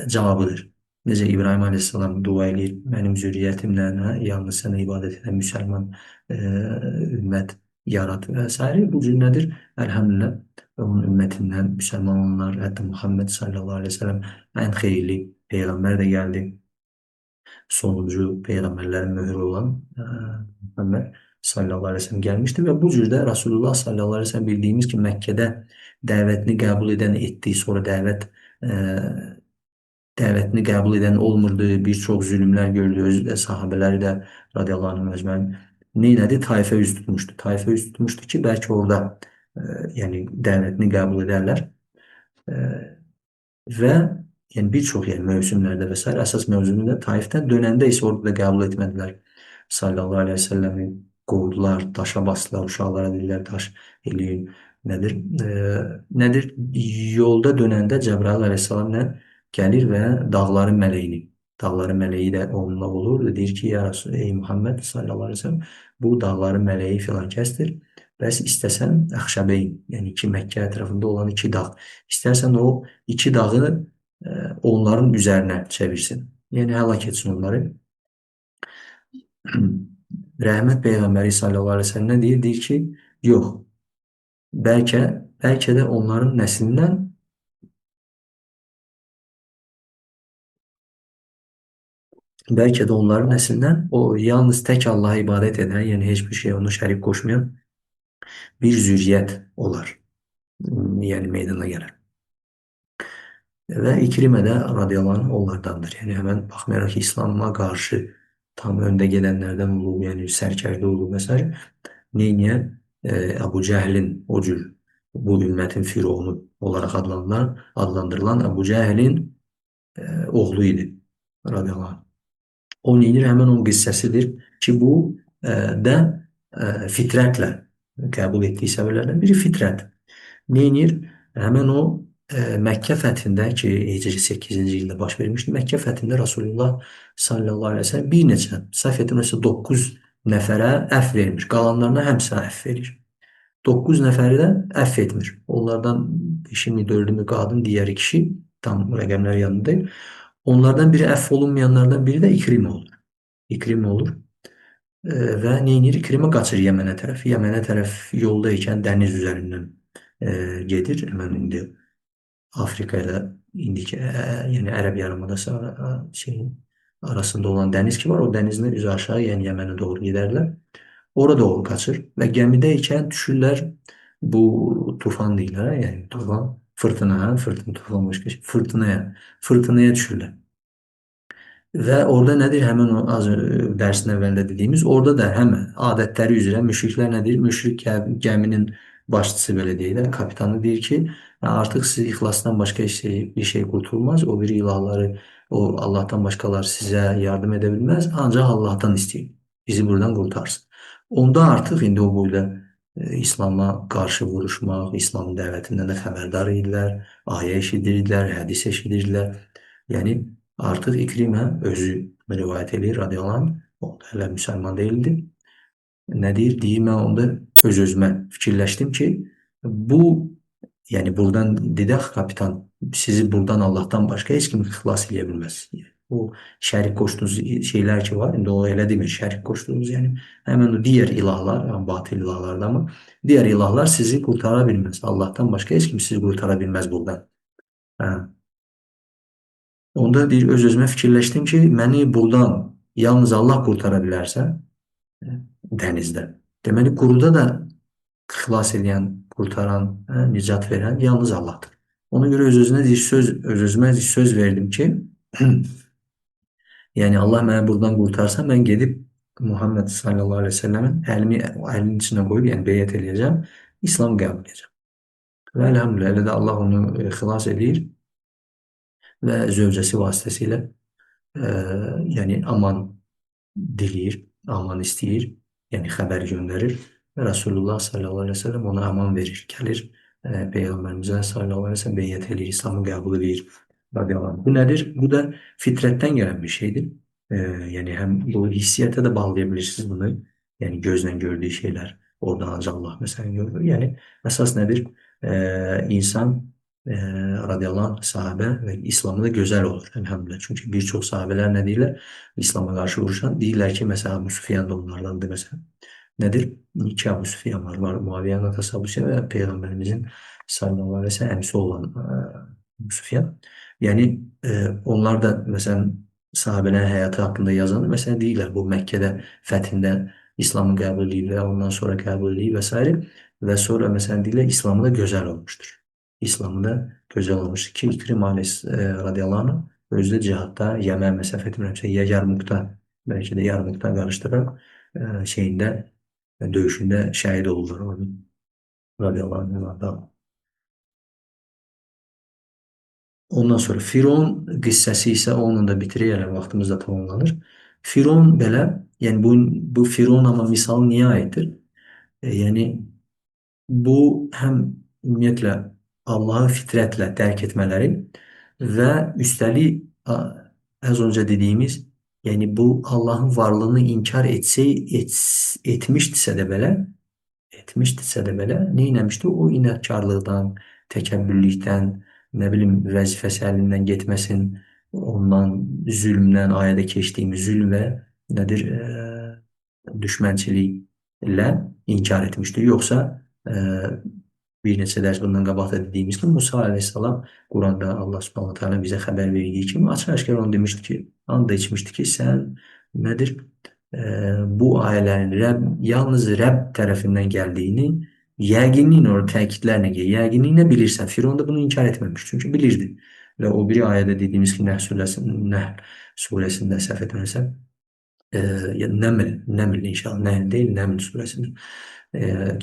Speaker 1: cavabıdır. Necə İbrahim Aleyhisselam dua eləyir, mənim zürriyyətimlə, hə, yalnız sənə ibadət edən müsəlman ümmət yarat və s. Bu cür nədir? Elhamdülillah, onun ümmətindən müsəlman olanlar, hətta Muhammed sallallahu aleyhi ve sellem ən xeyirli peyğəmbər də gəldi. Sonuncu peyğəmbərlərin möhrü olan Muhammed sallallahu aleyhi ve sellem gəlmişdi və bu cür də Rasulullah sallallahu aleyhi ve sellem bildiyimiz ki, Məkkədə dəvətini qəbul edən etdi, sonra dəvətini qəbul edən olmurdu, bir çox zülmlər gördü, özü də, sahabələri də radiyallahu anh əcməin. Nə elədi? Taifə üz tutmuşdu. Taifə üz tutmuşdu ki, bəlkə orada yəni dəvətini qəbul edərlər. Və yəni bir çox yəni mövsümlərdə və s. əsas mövzunu da Taifdən dönəndə isə orada da qəbul etmədilər. Sallallahu aleyhi ve selləmi qovdular, daşa bastılar, uşaqlara dedilər daş eləyin. Nədir? Nədir? Yolda dönəndə Cəbrail əleyhissalam nə? Gəlir və dağların mələyini, dağların mələyi də onunla olur. Deyir ki, ya Rasul, ey Muhammed sallallahu aleyhi ve sellem, bu dağların mələyi filan kəsdir. Bəs istəsən Əxşəbeyn, yəni iki Məkkə ətrafında olan iki dağ. İstərsən o iki dağı onların üzərinə çevirsin. Yəni həlak etsin onları. Rəhmət Peyğəmbəri sallallahu aleyhi ve sellem nə deyir? Deyir ki, yox. Bəlkə də onların nəslindən o yalnız tək Allaha ibadət edən, yəni heç bir şey onu şərik qoşmayan bir zürriyyət olar. Yəni meydana gələr. Və İkrimə də radiyallahu anh onlardandır. Yəni həmən baxmayaraq ki, İslam'a qarşı tam öndə gedənlərdən olub, yəni sərkərdə olub və s. Neyniyə? Əbu Cəhlin o cür bu ümmətin firavunu olaraq adlandırılan Əbu Cəhlin oğlu idi radiyallahu anh. O neyinir? Həmən onun qissəsidir ki, bu də fitrətlə qəbul etdiyi səbəblərdən biri fitrət. Neynir? Həmən o Məkkə fəthində ki, Hicri 8-ci ildə baş vermişdi. Məkkə fəthində Rasulullah sallallahu əleyhi və səlləm bir neçə, səhv etmirəmsə 9 nəfərə əfv vermiş. Qalanlarına həmsinə əfv verir. 9 nəfəri də əfv etmir. Onlardan 5-mi, 4-ü qadın, digəri kişi, tam rəqəmlər yanında deyil. Onlardan biri əfv olunmayanlardan biri də İkrimə olur. İkrimə olur. Və neynir? İkrimə qaçır Yəmənə tərəf. Yəmənə tərəf yolda ikən dəniz üzərindən gedir. Həmən indi Afrika ilə indiki yəni Ərəb yarımadası şeyin arasında olan dəniz ki var, o dənizin üzü aşağı, yəni Yəmənə doğru gedərlər. Ora doğru qaçır və gəmidə ikən düşürlər bu tufan deyirlər, yəni tufan, fırtına, fırtına, tufan başqa şey, fırtınaya düşürlər. Və orada nədir? Həmin o az dərsin əvvəlində dediyimiz, orada da həm adətləri üzrə müşriklər nədir? Müşrik gəminin başçısı belə deyirlər, kapitanı deyir ki, artıq siz ixlasdan başqa bir şey qurtulmaz. O biri ilahları, o Allahdan başqaları sizə yardım edə bilməz. Ancaq Allahdan istəyin. Bizi buradan qurtarsın. Onda artıq indi o boyda İslam'a qarşı vuruşmaq, İslamın dəvətindən də xəbərdar idilər, ayə eşidirdilər, hədis eşidirdilər. Yəni artıq İkrimə özü rivayət eləyir, radiyallahu anh, o da hələ müsəlman deyildi. Nə deyir? Deyir, mən onda öz-özümə fikirləşdim ki, bu, yəni buradan dedi axı kapitan, sizi buradan Allahdan başqa heç kim xilas eləyə bilməz. O şərik qoşduğunuz şeylər ki var, indi o elə demir, şərik qoşduğunuz, yəni həmən o digər ilahlar, yəni batil ilahlardır amma digər ilahlar sizi qurtara bilməz. Allahdan başqa heç kim sizi qurtara bilməz buradan. Hə. Onda deyir, öz-özümə fikirləşdim ki, məni buradan yalnız Allah qurtara bilərsə, dənizdə. Deməli, quruda da xilas edən, qurtaran, nicat verən yalnız Allahdır. Ona görə öz-özünə deyir, öz-özümə söz verdim ki, yəni Allah məni buradan qurtarsa, mən gedib Muhammed sallallahu əleyhi və səlləmin əlimi əlinin içinə qoyub, yəni beyət eləyəcəm, İslam qəbul edəcəm. Və elhamdülillah, elə də Allah onu xilas eləyir və zövcəsi vasitəsilə yəni aman diləyir, aman istəyir, yəni xəbər göndərir və Rasulullah sallallahu əleyhi və səlləm ona aman verir. Gəlir Peyğəmbərimizə sallallahu əleyhi və səlləm beyət eləyir, İslamı qəbul eləyir. Radiyallahu anh. Bu nədir? Bu da fitrətdən gələn bir şeydir. Yəni həm bu hissiyyata da bağlaya bilirsiniz bunu. Yəni gözlə gördüyü şeylər orada ancaq Allah məsələn görür. Yəni əsas nədir? İnsan radiyallahu anh sahabə və İslamı da gözəl olur elhamdülillah. Çünki bir çox sahabələr nə deyirlər? İslam'a qarşı vuruşan deyirlər ki, məsələn Əbu Süfyan da onlardandır məsələn. Nədir? İki Əbu Süfyan var. Var Muaviyyənin atası Əbu Süfyan və Peyğəmbərimizin sallallahu əleyhi və səlləm əmisi olan Əbu Süfyan. Yəni onlar da məsələn sahabələrin həyatı haqqında yazanda məsələn deyirlər bu Məkkədə fəthində İslamı qəbul edib və ondan sonra qəbul edib və s. və sonra məsələn deyirlər İslamı da gözəl olmuşdur. İslamı da gözəl olmuşdur ki, İkrim radiyallahu anh özü də cihadda Yəmən məsəf etmirəmsə ya Yarmukda, bəlkə də Yarmukda qarışdıraq şeyində döyüşündə şəhid olurlar orada. Radiyallahu anh. Ondan sonra Firon qissəsi isə onunla da bitirək, yəni vaxtımız da tamamlanır. Firon belə, yəni bu Firon amma misal niyə aiddir? Yəni bu həm ümumiyyətlə Allahı fitrətlə dərk etmələri və üstəlik az öncə dediyimiz, yəni bu Allahın varlığını inkar etmişdisə də belə, nə etmişdi? O inadkarlıqdan, təkəbbürlükdən, nə bilim vəzifəsi əlindən getməsin, ondan zülmdən, ayədə keçdiyimiz zülm və nədir, düşmənçiliklə inkar etmişdi. Yoxsa bir neçə dərs bundan qabaq da dediyimiz kimi Musa əleyhissalam Quranda Allah Subhanahu taala bizə xəbər verdiyi kimi açıq-aşkar onu demişdi ki, and içmişdi ki, sən nədir? Bu ayələrin Rəbb, yalnız Rəbb tərəfindən gəldiyini yəqinliklə orada təkidlərlə gəlir. Yəqinliklə bilirsən. Firon da bunu inkar etməmiş. Çünki bilirdi. Və o biri ayədə dediyimiz ki, Nəhl surəsində səhv etmirəmsə, Nəml inşallah, Nəhl deyil, Nəml surəsində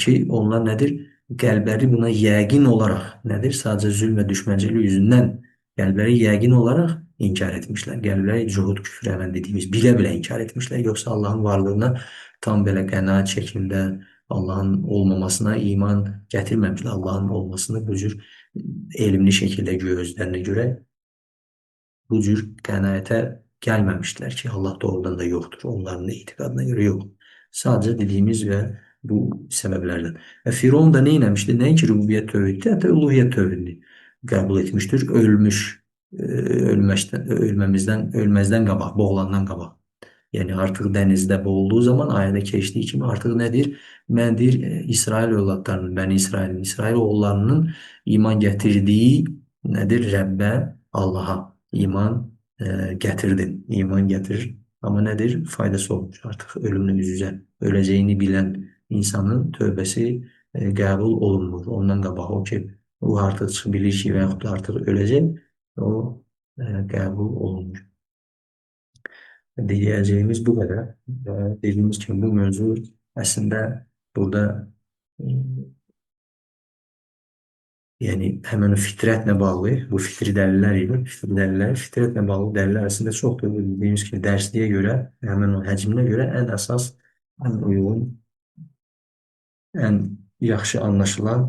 Speaker 1: ki, onlar nədir? Qəlbləri buna yəqin olaraq nədir? Sadəcə zülm və düşmənçilik yüzündən qəlbləri yəqin olaraq inkar etmişlər. Qəlbləri cuhud, küfr həmən dediyimiz bilə-bilə inkar etmişlər. Yoxsa Allahın varlığına tam belə qənaət şəklində Allahın olmamasına iman gətirməmişlər. Allahın olmasını bu cür elmli şəkildə gözlərinə görə bu cür qənaətə gəlməmişdilər ki, Allah doğrudan da yoxdur. Onların da etiqadına görə yox. Sadəcə dediyimiz və bu səbəblərdən. Və Firon da nə etmişdi? Nəinki rububiyyət tövhidini, hətta uluhiyyət tövhidini qəbul etmişdir. Ölmüş, ölməzdən qabaq, boğulandan qabaq. Yəni artıq dənizdə boğulduğu zaman ayədə keçdiyi kimi artıq nədir? Mən deyir İsrail övladlarının, Bəni İsrailin, İsrail oğullarının iman gətirdiyi nədir? Rəbbə, Allaha iman gətirdim. İman gətirir. Amma nədir? Faydası olmuş. Artıq ölümlə üz-üzə öləcəyini bilən insanın tövbəsi qəbul olunmur. Ondan qabaq o ki, o artıq çıxıb bilir ki, və yaxud da artıq öləcək, o qəbul olunmur. Deyəcəyimiz bu qədər. Dediyimiz kimi bu mövzu əslində burada yəni həmən o fitrətlə bağlı, bu fitri dəlillər idi. Fitri dəlillər, fitrətlə bağlı dəlillər əslində çoxdur. Bu dediyimiz kimi dərsliyə görə, həmən o həcminə görə ən əsas, ən uyğun, ən yaxşı anlaşılan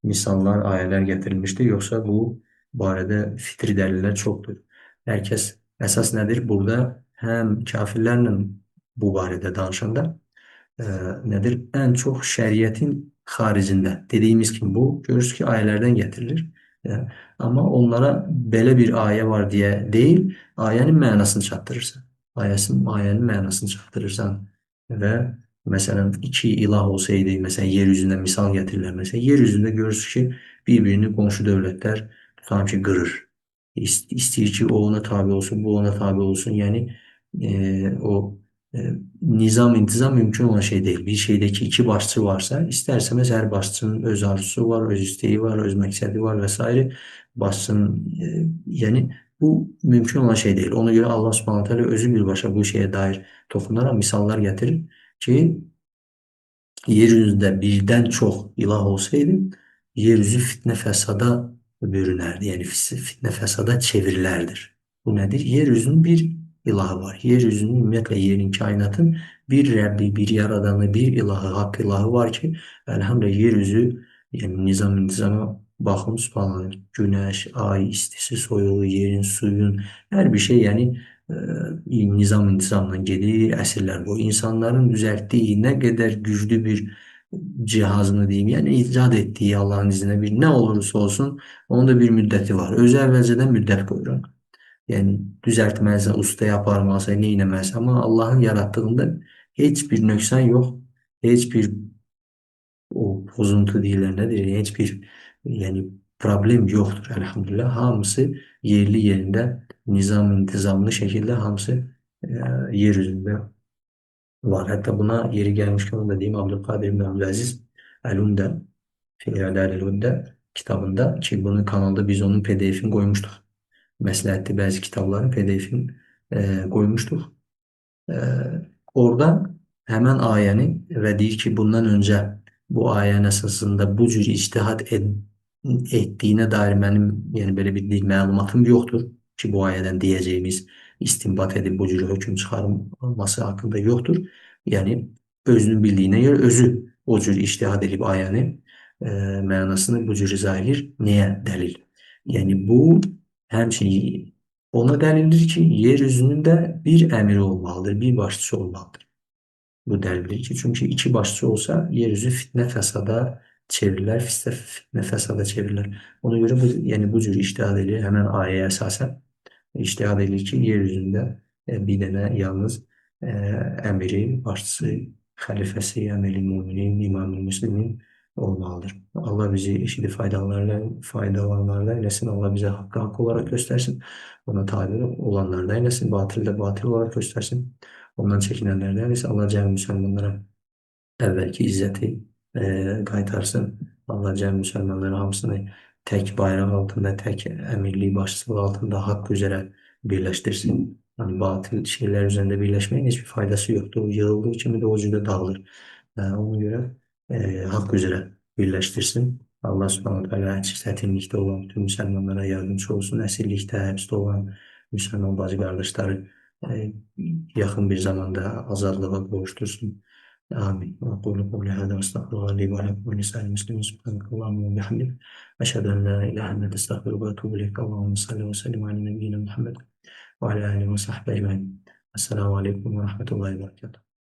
Speaker 1: misallar, ayələr gətirilmişdir. Yoxsa bu barədə fitri dəlillər çoxdur. Hər kəs əsas nədir? Burada həm kafirlərlə bu barədə danışanda nədir? Ən çox şəriətin xaricində. Dediyimiz kimi bu görürsünüz ki, ayələrdən gətirilir. Amma onlara belə bir ayə var deyə deyil, ayənin mənasını çatdırırsan. Ayənin mənasını çatdırırsan və məsələn iki ilah olsaydı, məsələn yer üzündə misal gətirirlər. Məsələn yer üzündə görürsünüz ki, bir-birini qonşu dövlətlər tutalım ki, qırır. İstəyir ki, o ona tabi olsun, bu ona tabi olsun. Yəni o nizam, intizam mümkün olan şey deyil. Bir şeydəki iki başçı varsa, istər-istəməz hər başçının öz arzusu var, öz isteği var, öz məqsədi var və s. Başçının, yəni bu mümkün olan şey deyil. Ona görə Allah Subhanahu taala özü birbaşa bu şeyə dair toxunaraq misallar gətirir ki, yeryüzündə birdən çox ilah olsaydı, yeryüzü fitnə fəsada bürünərdi. Yəni fitnə fəsada çevrilərdir. Bu nədir? Yeryüzünün bir ilahı var. Yeryüzünün, ümumiyyətlə yerin, kainatın bir Rəbbi, bir yaradanı, bir ilahı, haqq ilahı var ki, elhamdülillah yeryüzü, yəni nizam intizama baxın, subhanallah, günəş, ay, istisi, soyuğu, yerin, suyun, hər bir şey, yəni nizam intizamla gedir əsrlər boyu. İnsanların düzəltdiyi nə qədər güclü bir cihazını deyim, yəni icad etdiyi Allahın izni bir nə olursa olsun, onun da bir müddəti var. Özü əvvəlcədən müddət qoyur. Yəni düzəltməlisən, ustaya aparmalısan, nə etməlisən. Amma Allahın yaratdığında heç bir nöqsan yox, heç bir o pozuntu deyirlər, nədir? Heç bir yəni problem yoxdur elhamdülillah. Hamısı yerli yerində, nizam intizamlı şəkildə hamısı yer üzündə var. Hətta buna yeri gəlmişkən onu da deyim, Abdülkadir ibn Abdüləziz Əl-Umdə fi İ'dal-ül-Huddə kitabında ki, bunu kanalda biz onun PDF-ini qoymuşduq. Məsləhətli bəzi kitabların PDF-ini qoymuşduq. Orada həmən ayəni və deyir ki, bundan öncə bu ayənin əsasında bu cür ictihad etdiyinə dair mənim yəni belə bir məlumatım yoxdur ki, bu ayədən deyəcəyimiz istinbat edib bu cür hökm çıxarılması haqqında yoxdur. Yəni özünün bildiyinə görə özü o cür ictihad edib ayəni mənasını bu cür izah edir. Nəyə dəlil? Yəni bu həmçinin ona dəlildir ki, yer üzünün də bir əmiri olmalıdır, bir başçısı olmalıdır. Bu dəlildir ki, çünki iki başçı olsa yer üzü fitnə fəsada çevrilər, fitnə fəsada çevrilər. Ona görə bu, yəni bu cür ictihad edir, həmən ayəyə əsasən ictihad edir ki, yer üzündə bir dənə yalnız əmiri, başçısı, xəlifəsi, əmiri müminin, imam-ı müslimin olmalıdır. Allah bizi eşidib faydalananlardan eləsin. Allah bizə haqqı haqq olaraq göstərsin. Ona tabi olanlardan eləsin. Batili də batil olaraq göstərsin. Ondan çəkinənlərdən eləsin. Allah cəmi müsəlmanlara əvvəlki izzəti qaytarsın. Allah cəmi müsəlmanların hamısını tək bayraq altında, tək əmirlik başçılığı altında haqq üzrə birləşdirsin. Yəni batil şeylər üzərində birləşməyin heç bir faydası yoxdur. Yığıldığı kimi də o cür də dağılır. Ona görə haqq üzrə birləşdirsin. Allah Subhanahu taala çətinlikdə olan bütün müsəlmanlara yardımcı olsun. Əsirlikdə, həbsdə olan müsəlman bacı qardaşları yaxın bir zamanda azadlığa qovuştursun. آمين. وأقول قولي هذا وأستغفر الله لي ولكم ولسائر المسلمين. سبحانك اللهم وبحمدك، أشهد أن لا إله إلا أنت، أستغفرك وأتوب إليك. اللهم صل وسلم على نبينا محمد وعلى آله وصحبه أجمعين. السلام عليكم ورحمة الله وبركاته.